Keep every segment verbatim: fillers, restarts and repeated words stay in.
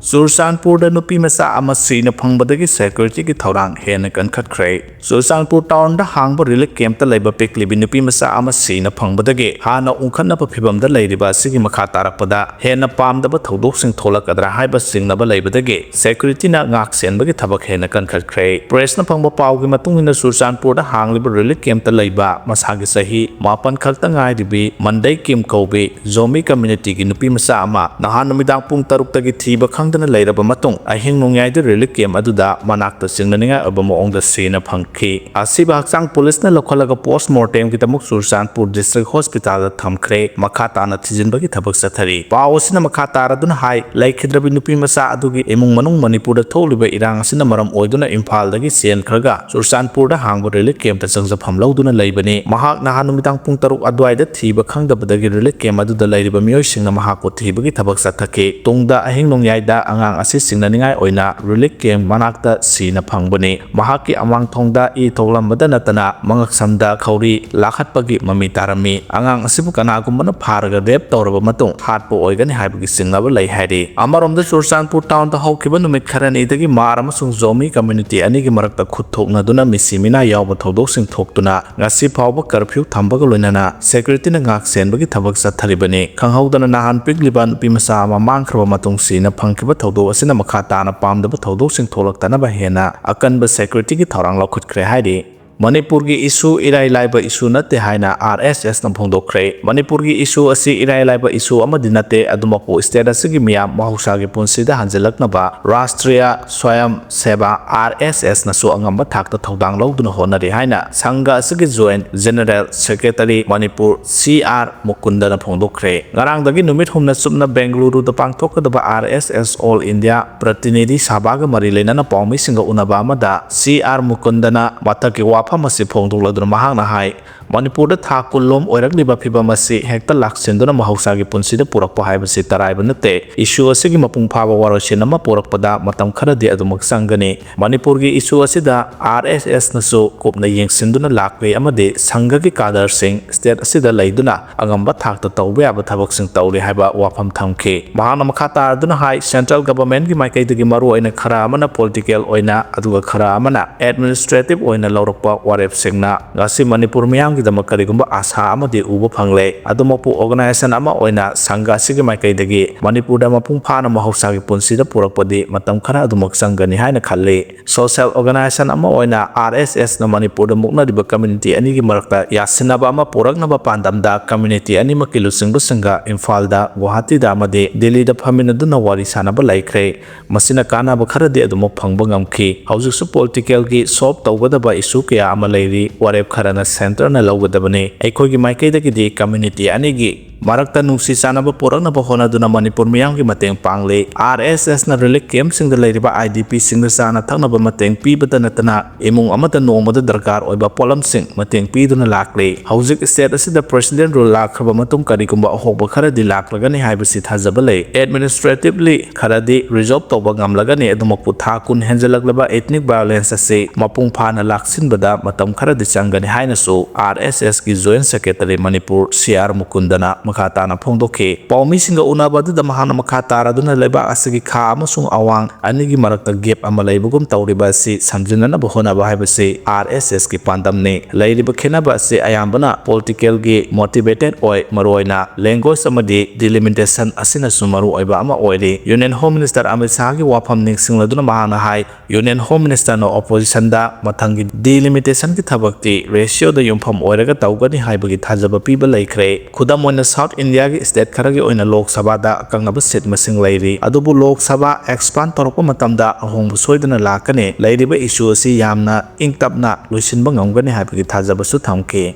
ꯆꯨꯔꯆꯥꯟꯄꯨꯔꯗ ꯅꯨꯄꯤ ꯃꯆꯥ ꯑꯃ ꯁꯤꯅ ꯐꯪꯕꯗꯒꯤ ꯁꯦꯀ꯭ꯌꯨꯔꯤꯇꯤꯒꯤ ꯊꯧꯔꯥꯡ ꯍꯦꯟꯅ ꯀꯟꯈꯠꯈ꯭ꯔꯦ꯫ ꯆꯨꯔꯆꯥꯟꯄꯨꯔ ꯇꯥꯎꯟꯗ ꯍꯥꯡꯕ ꯔꯤꯂꯤꯐ ꯀꯦꯝꯞꯇ ꯂꯩꯕ ꯄꯤꯛꯂꯤꯕꯤ ꯅꯨꯄꯤ ꯃꯆꯥ ꯑꯃ ꯁꯤꯅ ꯐꯪꯕꯗꯒꯤ ꯍꯥꯟꯅ ꯎꯪꯈꯠꯅꯕ ꯐꯤꯚꯝꯗ ꯂꯩꯔꯤꯕ ꯑꯁꯤꯒꯤ ꯃꯈꯥ ꯇꯥꯔꯛꯄꯗ ꯍꯦꯟꯅ ꯄꯥꯝꯗꯕ ꯊꯧꯗꯣꯛꯁꯤꯡ ꯊꯣꯛꯂꯛꯀꯗ꯭ꯔꯥ ꯍꯥꯏꯕ ꯆꯤꯡꯅꯕ ꯂꯩꯕꯗꯒꯤ ꯁꯦꯀ꯭ꯌꯨꯔꯤꯇꯤꯅ ꯉꯥꯛ ꯁꯦꯟꯕꯒꯤ ꯊꯕꯛ ꯍꯦꯟꯅ ꯀꯟꯈꯠꯈ꯭ꯔꯦ꯫ ꯄ꯭ꯔꯦꯁꯅ ꯐꯪꯕ ꯄꯥꯎꯒꯤ ꯃꯇꯨꯡ ꯏꯟꯅ ꯆꯨꯔꯆꯥꯟꯄꯨꯔꯗ ꯍꯥꯡꯂꯤꯕ ꯔꯤꯂꯤꯐ ꯀꯦꯝꯞꯇ ꯂꯩꯕ ꯃꯁꯥꯒꯤ ꯆꯍꯤ ꯃꯥꯄꯟ ꯈꯛꯇ ꯉꯥꯏꯔꯤꯕꯤ ꯃꯟꯗꯩ ꯀꯤꯝ ꯀꯧꯕꯤ ꯖꯣꯃꯤ ꯀꯝꯃ꯭ꯌꯨꯅꯤꯇꯤꯒꯤ ꯅꯨꯄꯤ ꯃꯆꯥ ꯑꯃ ꯅꯍꯥꯟ ꯅꯨꯃꯤꯗꯥꯡ ꯄꯨꯡ ꯇꯔꯨꯛꯇꯒꯤ ꯊꯤꯕ ꯈꯪꯗꯅ ꯂꯩꯔꯕ ꯃꯇꯨꯡ ꯑꯍꯤꯡ ꯅꯣꯡꯌꯥꯏꯗ ꯔꯤꯂꯤꯐ ꯀꯦꯝꯞ ꯑꯗꯨꯗ ꯃꯅꯥꯛꯇ ꯆꯤꯡꯅꯅꯤꯡꯉꯥꯏ ꯑꯣꯏꯕ ꯃꯑꯣꯡꯗ ꯁꯤꯅ ꯐꯪꯈꯤ꯫ ꯑꯁꯤꯕ ꯍꯛꯆꯥꯡ ꯄꯨꯂꯤꯁꯅ ꯂꯧꯈꯠꯂꯒ ꯄꯣꯁ ꯃꯣꯔꯇꯦꯝꯒꯤꯗꯃꯛ ꯆꯨꯔꯆꯥꯟꯄꯨꯔ ꯗꯤꯁꯇ꯭ꯔꯤꯛ ꯍꯣꯁꯄꯤꯇꯥꯜꯗ ꯊꯝꯈ꯭ꯔꯦ꯫ ꯃꯈꯥ ꯇꯥꯅ ꯊꯤꯖꯤꯟꯕꯒꯤ ꯊꯕꯛ ꯆꯠꯊꯔꯤ꯫ ꯄꯥꯎ ꯑꯁꯤꯅ ꯃꯈꯥ ꯇꯥꯔꯗꯨꯅ ꯍꯥꯏ, ꯂꯩꯈꯤꯗ꯭ꯔꯕꯤ ꯅꯨꯄꯤ ꯃꯆꯥ ꯑꯗꯨꯒꯤ ꯏꯃꯨꯡ ꯃꯅꯨꯡ ꯃꯅꯤꯄꯨꯔꯗ ꯊꯣꯛꯂꯤꯕ ꯏꯔꯥꯡ ꯑꯁꯤꯅ ꯃꯔꯝ ꯑꯣꯏꯗꯨꯅ ꯏꯝꯐꯥꯜꯗꯒꯤ ꯆꯦꯟꯈ꯭ꯔꯒ ꯆꯨꯔꯆꯥꯟꯄꯨꯔꯗ ꯍꯥꯡꯕ ꯔꯤꯂꯤꯐ ꯀꯦꯝꯞꯇ ꯆꯪꯖꯐꯝ ꯂꯧꯗꯨꯅ ꯂꯩꯕꯅꯤ꯫ ꯃꯍꯥꯛ ꯅꯍꯥꯟ ꯅꯨꯃꯤꯗꯥꯡ ꯄꯨꯡ ꯇꯔꯨꯛ ꯑꯗꯨꯋꯥꯏꯗ ꯊꯤꯕ ꯈꯪꯗꯕꯗꯒꯤ ꯔꯤꯂꯤꯐ ꯀꯦꯝꯞ ꯑꯗꯨꯗ ꯂꯩꯔꯤꯕ ꯃꯤꯑꯣꯏꯁꯤꯡꯅ ꯃꯍꯥꯛꯄꯨ ꯊꯤꯕꯒꯤ ꯊꯕꯛ ꯆꯠꯊꯈꯤ꯫ ꯇꯨꯡꯗ ꯑꯍꯤꯡ ꯅꯣꯡꯌꯥꯏꯗ ꯑꯉꯥꯡ ꯑꯁꯤ ꯆꯤꯡꯅꯅꯤꯡꯉꯥꯏ ꯑꯣꯏꯅ ꯔꯤꯂꯤꯐ ꯀꯦꯝꯞ ꯃꯅꯥꯛꯇ ꯁꯤꯅ ꯐꯪꯕꯅꯤ꯫ ꯃꯍꯥꯛꯀꯤ ꯑꯃꯥꯡꯊꯣꯡꯗ ꯏ ꯊꯣꯛꯂꯝꯕꯗ ꯅꯠꯇꯅ ꯃꯉꯛꯁꯝꯗ ꯈꯧꯔꯤ ꯂꯥꯈꯠꯄꯒꯤ ꯃꯃꯤ ꯇꯥꯔꯝꯃꯤ꯫ ꯑꯉꯥꯡ ꯑꯁꯤꯕꯨ ꯀꯅꯥꯒꯨꯝꯕꯅ ꯐꯥꯔꯒ ꯔꯦꯞ ꯇꯧꯔꯕ ꯃꯇꯨꯡ ꯍꯥꯠꯄ ꯑꯣꯏꯒꯅꯤ ꯍꯥꯏꯕꯒꯤ ꯆꯤꯡꯅꯕ ꯂꯩ ꯍꯥꯏꯔꯤ꯫ ꯑꯃꯔꯣꯝꯗ ꯆꯨꯔꯆꯥꯟꯄꯨꯔ ꯇꯥꯎꯟꯗ ꯍꯧꯈꯤꯕ ꯅꯨꯃꯤꯠ ꯈꯔꯅꯤꯗꯒꯤ ꯃꯥꯔ ꯑꯃꯁꯨꯡ ꯖꯣꯃꯤ ꯀꯝꯃ꯭ꯌꯨꯅꯤꯇꯤ ꯑꯅꯤꯒꯤ ꯃꯔꯛꯇ ꯈꯨꯠ ꯊꯣꯛꯅꯗꯨꯅ ꯃꯤꯁꯤ ꯃꯤꯅꯥ ꯌꯥꯎꯕ ꯊꯧꯗꯣꯛꯁꯤꯡ ꯊꯣꯛꯇꯨꯅ ꯉꯁꯤ ꯐꯥꯎꯕ ꯀꯔꯐ꯭ꯌꯨ ꯊꯝꯕꯒ ꯂꯣꯏꯅꯅ ꯁꯦꯀ꯭ꯌꯨꯔꯤꯇꯤꯅ ꯉꯥꯛ ꯁꯦꯟꯕꯒꯤ ꯊꯕꯛ ꯆꯠꯊꯔꯤꯕꯅꯤ꯫ ꯈꯪꯍꯧꯗꯅ ꯅꯍꯥꯟ ꯄꯤꯛꯂꯤꯕ ꯅꯨꯄꯤ ꯃꯆꯥ ꯑꯃ ꯃꯥꯡꯈ꯭ꯔꯕ ꯃꯇꯨꯡ ꯁꯤꯅ ꯐꯪꯈꯤꯕ ꯊꯧꯗꯣꯛ ꯑꯁꯤꯅ ꯃꯈꯥ ꯇꯥꯅ ꯄꯥꯝꯗꯕ ꯊꯧꯗꯣꯛꯁꯤꯡ ꯊꯣꯛꯂꯛꯇꯅꯕ ꯍꯦꯟꯅ ꯑꯀꯟꯕ ꯁꯦꯀ꯭ꯌꯨꯔꯤꯇꯤꯒꯤ ꯊꯧꯔꯥꯡ ꯂꯧꯈꯠꯈ꯭ꯔꯦ ꯍꯥꯏꯔꯤ꯫ ꯃꯅꯤꯄꯨꯔꯒꯤ ꯏꯁꯨ ꯏꯔꯥꯏ ꯂꯥꯏꯕ ꯏꯁꯨ ꯅꯠꯇꯦ ꯍꯥꯏꯅ ꯑꯥꯔ ꯑꯦꯁ ꯑꯦꯁꯅ ꯐꯣꯡꯗꯣꯛꯈ꯭ꯔꯦ꯫ ꯃꯅꯤꯄꯨꯔꯒꯤ ꯏꯁꯨ ꯑꯁꯤ ꯏꯔꯥꯏ ꯂꯥꯏꯕ ꯏꯁꯨ ꯑꯃꯗꯤ ꯅꯠꯇꯦ, ꯑꯗꯨꯃꯛꯄꯨ ꯁ꯭ꯇꯦꯠ ꯑꯁꯤꯒꯤ ꯃꯤꯌꯥꯝ ꯃꯍꯧꯁꯥꯒꯤ ꯄꯨꯟꯁꯤꯗ ꯍꯟꯖꯤꯜꯂꯛꯅꯕ ꯔꯥꯁꯇ꯭ꯔꯤꯌꯥ ꯁ꯭ꯋꯌꯝ ꯁꯦꯕꯥ, ꯑꯥꯔ ꯑꯦꯁ ꯑꯦꯁꯅꯁꯨ ꯑꯉꯝꯕ ꯊꯥꯛꯇ ꯊꯧꯗꯥꯡ ꯂꯧꯗꯨꯅ ꯍꯣꯠꯅꯔꯤ ꯍꯥꯏꯅ ꯁꯪꯘ ꯑꯁꯤꯒꯤ joint general secretary Manipur C R ꯃꯨꯀꯨꯟꯗꯅ ꯐꯣꯡꯗꯣꯛꯈ꯭ꯔꯦ꯫ ꯉꯔꯥꯡꯗꯒꯤ ꯅꯨꯃꯤꯠ ꯍꯨꯝꯅ ꯆꯨꯞꯅ ꯕꯦꯡꯒꯂꯨꯔꯨꯗ ꯄꯥꯡꯊꯣꯛꯀꯗꯕ ꯑꯥꯔ ꯑꯦꯁ ꯑꯦꯁ ꯑꯣꯜ ꯏꯟꯗꯤꯌꯥ ꯄ꯭ꯔꯇꯤꯅꯤꯙꯤ ꯁꯚꯥꯒ ꯃꯔꯤ ꯂꯩꯅꯅ ꯄꯥꯎꯃꯤꯁꯤꯡꯒ ꯎꯅꯕ ꯑꯃꯗ ꯁꯤ ꯑꯥꯔ ꯃꯨꯀꯨꯟꯗꯅ ꯃꯊꯛꯀꯤ ꯋꯥꯐꯝ ꯑꯁꯤ ꯐꯣꯡꯗꯣꯛꯂꯗꯨꯅ ꯃꯍꯥꯛꯅ ꯍꯥꯏ, ꯃꯅꯤꯄꯨꯔꯗ ꯊꯥ ꯀꯨꯟ ꯂꯣꯝ ꯑꯣꯏꯔꯛꯂꯤꯕ ꯐꯤꯕꯝ ꯑꯁꯤ ꯍꯦꯛꯇ ꯂꯥꯛꯁꯤꯟꯗꯨꯅ ꯃꯍꯧꯁꯥꯒꯤ ꯄꯨꯟꯁꯤꯗ ꯄꯨꯔꯛꯄ ꯍꯥꯏꯕꯁꯤ ꯇꯔꯥꯏꯕ ꯅꯠꯇꯦ꯫ ꯏꯁꯨ ꯑꯁꯤꯒꯤ ꯃꯄꯨꯡ ꯐꯥꯕ ꯋꯥꯔꯣꯏꯁꯤꯟ ꯑꯃ ꯄꯨꯔꯛꯄꯗ ꯃꯇꯝ ꯈꯔꯗꯤ ꯑꯗꯨꯃꯛ ꯆꯪꯒꯅꯤ꯫ ꯃꯅꯤꯄꯨꯔꯒꯤ ꯏꯁꯨ ꯑꯁꯤꯗ ꯑꯥꯔ ꯑꯦꯁ ꯑꯦꯁꯅꯁꯨ ꯀꯨꯞꯅ ꯌꯦꯡꯁꯤꯟꯗꯨꯅ ꯂꯥꯛꯂꯤ ꯑꯃꯗꯤ ꯁꯪꯘꯒꯤ ꯀꯥꯗꯔꯁꯤꯡ ꯁ꯭ꯇꯦꯠ ꯑꯁꯤꯗ ꯂꯩꯗꯨꯅ ꯑꯉꯝꯕ ꯊꯥꯛꯇ ꯇꯧꯕ ꯌꯥꯕ ꯊꯕꯛꯁꯤꯡ ꯇꯧꯔꯤ ꯍꯥꯏꯕ ꯋꯥꯐꯝ ꯊꯝꯈꯤ꯫ ꯃꯍꯥꯛꯅ ꯃꯈꯥ ꯇꯥꯗꯨꯅ ꯍꯥꯏ, ꯁꯦꯟꯇ꯭ꯔꯦꯜ ꯒꯚꯔꯟꯃꯦꯟꯠꯀꯤ ꯃꯥꯏꯀꯩꯗꯒꯤ ꯃꯔꯨꯑꯣꯏꯅ ꯈꯔ ꯑꯃꯅ ꯄꯣꯂꯤꯇꯤꯀꯦꯜ ꯑꯣꯏꯅ, ꯑꯗꯨꯒ ꯈꯔ ꯑꯃꯅ ꯑꯦꯗꯃꯤꯅꯤꯁꯇ꯭ꯔꯦꯇꯤꯚ ꯑꯣꯏꯅ ꯂꯧꯔꯛꯄ ꯋꯥꯔꯦꯞꯁꯤꯡꯅ ꯉꯁꯤ ꯃꯅꯤꯄꯨꯔ ꯃꯤꯌꯥꯝꯒꯤꯗꯃꯛ ꯀꯔꯤꯒꯨꯝꯕ ꯑꯥꯁꯥ ꯑꯃꯗꯤ ꯎꯕ ꯐꯪꯂꯦ꯫ ꯑꯗꯨꯃꯛꯄꯨ ꯑꯣꯔꯒꯅꯥꯏꯖꯦꯁꯟ ꯑꯃ ꯑꯣꯏꯅ ꯁꯪꯘ ꯑꯁꯤꯒꯤ ꯃꯥꯏꯀꯩꯗꯒꯤ ꯃꯅꯤꯄꯨꯔꯗ ꯃꯄꯨꯡ ꯐꯥꯅ ꯃꯍꯧꯁꯥꯒꯤ ꯄꯨꯟꯁꯤꯗ ꯄꯨꯔꯛꯄꯗꯤ ꯃꯇꯝ ꯈꯔ ꯑꯗꯨꯃꯛ ꯆꯪꯒꯅꯤ ꯍꯥꯏꯅ ꯈꯜꯂꯤ꯫ ꯁꯣꯁꯤꯌꯦꯜ ꯑꯣꯔꯒꯅꯥꯏꯖꯦꯁꯟ ꯑꯃ ꯑꯣꯏꯅ ꯑꯥꯔ ꯑꯦꯁ ꯑꯦꯁꯅ ꯃꯅꯤꯄꯨꯔꯗ ꯃꯨꯛꯅꯔꯤꯕ ꯀꯝꯃ꯭ꯌꯨꯅꯤꯇꯤ ꯑꯅꯤꯒꯤ ꯃꯔꯛꯇ ꯌꯥꯁꯤꯟꯅꯕ ꯑꯃ ꯄꯨꯔꯛꯅꯕ ꯄꯥꯟꯗꯝꯗ ꯀꯝꯃ꯭ꯌꯨꯅꯤꯇꯤ ꯑꯅꯤꯃꯛꯀꯤ ꯂꯨꯆꯤꯡꯕꯁꯤꯡꯒ ꯏꯝꯐꯥꯜꯗ, ꯒꯨꯋꯥꯍꯥꯇꯤꯗ ꯑꯃꯗꯤ ꯗꯤꯜꯂꯤꯗ ꯐꯝꯃꯤꯟꯅꯗꯨꯅ ꯋꯥꯔꯤ ꯁꯥꯅꯕ ꯂꯩꯈ꯭ꯔꯦ꯫ ꯃꯁꯤꯅ ꯀꯥꯟꯅꯕ ꯈꯔꯗꯤ ꯑꯗꯨꯃꯛ ꯐꯪꯕ ꯉꯝꯈꯤ꯫ ꯍꯧꯖꯤꯛꯁꯨ ꯄꯣꯂꯤꯇꯤꯀꯦꯜꯒꯤ ꯁꯣꯜꯕ ꯇꯧꯒꯗꯕ ꯏꯁꯨ ꯀꯌꯥ ꯑꯃ ꯂꯩꯔꯤ꯫ ꯋꯥꯔꯦꯞ ꯈꯔꯅ ꯁꯦꯟꯇꯔꯅ ꯂꯧꯒꯗꯕꯅꯤ꯫ ꯑꯩꯈꯣꯏꯒꯤ ꯃꯥꯏꯀꯩꯗꯒꯤꯗꯤ ꯀꯝꯃ꯭ꯌꯨꯅꯤꯇꯤ ꯑꯅꯤꯒꯤ ꯃꯔꯛꯇ ꯅꯨꯡꯁꯤ ꯆꯥꯟꯅꯕ ꯄꯨꯔꯛꯅꯕ ꯍꯣꯠꯅꯗꯨꯅ ꯃꯅꯤꯄꯨꯔ ꯃꯤꯌꯥꯝꯒꯤ ꯃꯇꯦꯡ ꯄꯥꯡꯂꯤ꯫ ꯑꯥꯔ ꯑꯦꯁ ꯑꯦꯁꯅ ꯔꯤꯂꯤꯐ ꯀꯦꯝꯞꯁꯤꯡꯗ ꯂꯩꯔꯤꯕ ꯑꯥꯏ ꯗꯤ ꯄꯤꯁꯤꯡꯗ ꯆꯥꯅ ꯊꯛꯅꯕ ꯃꯇꯦꯡ ꯄꯤꯕꯇ ꯅꯠꯇꯅ ꯏꯃꯨꯡ ꯑꯃꯗ ꯅꯣꯡꯃꯗ ꯗꯔꯀꯥꯔ ꯑꯣꯏꯕ ꯄꯣꯠꯂꯝꯁꯤꯡ ꯃꯇꯦꯡ ꯄꯤꯗꯨꯅ ꯂꯥꯛꯂꯤ꯫ ꯍꯧꯖꯤꯛ ꯁ꯭ꯇꯦꯠ ꯑꯁꯤꯗ ꯄ꯭ꯔꯦꯁꯤꯗꯦꯟꯠ ꯔꯨꯜ ꯂꯥꯛꯈ꯭ꯔꯕ ꯃꯇꯨꯡ ꯀꯔꯤꯒꯨꯝꯕ ꯑꯍꯣꯡꯕ ꯈꯔꯗꯤ ꯂꯥꯛꯂꯒꯅꯤ ꯍꯥꯏꯕꯁꯤ ꯊꯥꯖꯕ ꯂꯩ꯫ ꯑꯦꯗꯃꯤꯅꯤꯁꯇ꯭ꯔꯦꯇꯤꯚꯂꯤ ꯈꯔꯗꯤ ꯔꯤꯖꯣꯜꯕ ꯇꯧꯕ ꯉꯝꯂꯒꯅꯤ꯫ ꯑꯗꯨꯃꯛꯄꯨ ꯊꯥ ꯀꯨꯟ ꯍꯦꯟꯖꯜꯂꯛꯂꯕ ꯏꯊꯅꯤꯛ ꯚꯥꯏꯑꯣꯂꯦꯟꯁ ꯑꯁꯤ ꯃꯄꯨꯡ ꯐꯥꯅ ꯂꯥꯛꯁꯤꯟꯕꯗ ꯃꯇꯝ ꯈꯔꯗꯤ ꯆꯪꯒꯅꯤ ꯍꯥꯏꯅꯁꯨ ꯑꯥꯔ ꯑꯦꯁ ꯑꯦꯁꯀꯤ joint secretary Manipur C R ꯃꯨꯀꯨꯟꯗꯅ ꯃꯈꯥ ꯇꯥꯅ ꯐꯣꯡꯗꯣꯛꯈꯤ꯫ ꯄꯥꯎꯃꯤꯁꯤꯡꯒ ꯎꯅꯕ ꯑꯗꯨꯗ ꯃꯍꯥꯛꯅ ꯃꯈꯥ ꯇꯥꯔꯗꯨꯅ ꯂꯩꯕꯥꯛ ꯑꯁꯤꯒꯤ ꯈꯥ ꯑꯃꯁꯨꯡ ꯑꯋꯥꯡ ꯑꯅꯤꯒꯤ ꯃꯔꯛꯇ ꯒꯦꯞ ꯑꯃ ꯂꯩꯕꯒꯨꯝ ꯇꯧꯔꯤꯕ ꯑꯁꯤ ꯁꯝꯖꯤꯟꯅꯅꯕ ꯍꯣꯠꯅꯕ ꯍꯥꯏꯕꯁꯤ ꯑꯥꯔ ꯑꯦꯁ ꯑꯦꯁꯀꯤ ꯄꯥꯟꯗꯝꯅꯤ꯫ ꯂꯩꯔꯤꯕ ꯈꯦꯠꯅꯕ ꯑꯁꯤ ꯑꯌꯥꯝꯕꯅ ꯄꯣꯂꯤꯇꯤꯀꯦꯜꯒꯤ ꯃꯣꯇꯤꯚꯦꯇꯦꯗ ꯑꯣꯏ, ꯃꯔꯨꯑꯣꯏꯅ ꯂꯦꯡꯒ꯭ꯋꯦꯖ ꯑꯃꯗꯤ ꯗꯤꯂꯤꯃꯤꯇꯦꯁꯟ ꯑꯁꯤꯅꯁꯨ ꯃꯔꯨꯑꯣꯏꯕ ꯑꯃ ꯑꯣꯏꯔꯤ꯫ ꯌꯨꯅꯤꯌꯟ ꯍꯣꯝ ꯃꯤꯅꯤꯁꯇꯔ ꯑꯃꯤꯠ ꯁꯥꯍꯒꯤ ꯋꯥꯐꯝ ꯅꯤꯡꯁꯤꯡꯂꯗꯨꯅ ꯃꯍꯥꯛꯅ ꯍꯥꯏ, ꯌꯨꯅꯤꯌꯟ ꯍꯣꯝ ꯃꯤꯅꯤꯁꯇꯔꯅ ꯑꯣꯄꯣꯖꯤꯁꯟꯗ ꯃꯊꯪꯒꯤ ꯗꯤꯂꯤꯃꯤꯇꯦꯁꯟꯒꯤ ꯊꯕꯛꯇꯤ ꯔꯦꯁꯤꯌꯣꯗ ꯌꯨꯝꯐꯝ ꯑꯣꯏꯔꯒ ꯇꯧꯒꯅꯤ ꯍꯥꯏꯕꯒꯤ ꯊꯥꯖꯕ ꯄꯤꯕ ꯂꯩꯈ꯭ꯔꯦ꯫ ꯈꯨꯗꯝ ꯑꯣꯏꯅ, ꯁꯥꯎꯊ ꯏꯟꯗꯤꯌꯥꯒꯤ ꯁ꯭ꯇꯦꯠ ꯈꯔꯒꯤ ꯑꯣꯏꯅ ꯂꯣꯛ ꯁꯚꯥꯗ ꯑꯀꯛꯅꯕ ꯁꯤꯠ ꯃꯁꯤꯡ ꯂꯩꯔꯤ, ꯑꯗꯨꯕꯨ ꯂꯣꯛ ꯁꯚꯥ ꯑꯦꯛꯁꯄꯥꯟꯗ ꯇꯧꯔꯛꯄ ꯃꯇꯝꯗ ꯑꯍꯣꯡꯕ ꯁꯣꯏꯗꯅ ꯂꯥꯛꯀꯅꯤ꯫ ꯂꯩꯔꯤꯕ ꯏꯁꯨ ꯑꯁꯤ ꯌꯥꯝꯅ ꯏꯪ ꯇꯞꯅ ꯂꯣꯏꯁꯤꯟꯕ ꯉꯝꯒꯅꯤ ꯍꯥꯏꯕꯒꯤ ꯊꯥꯖꯕꯁꯨ ꯊꯝꯈꯤ꯫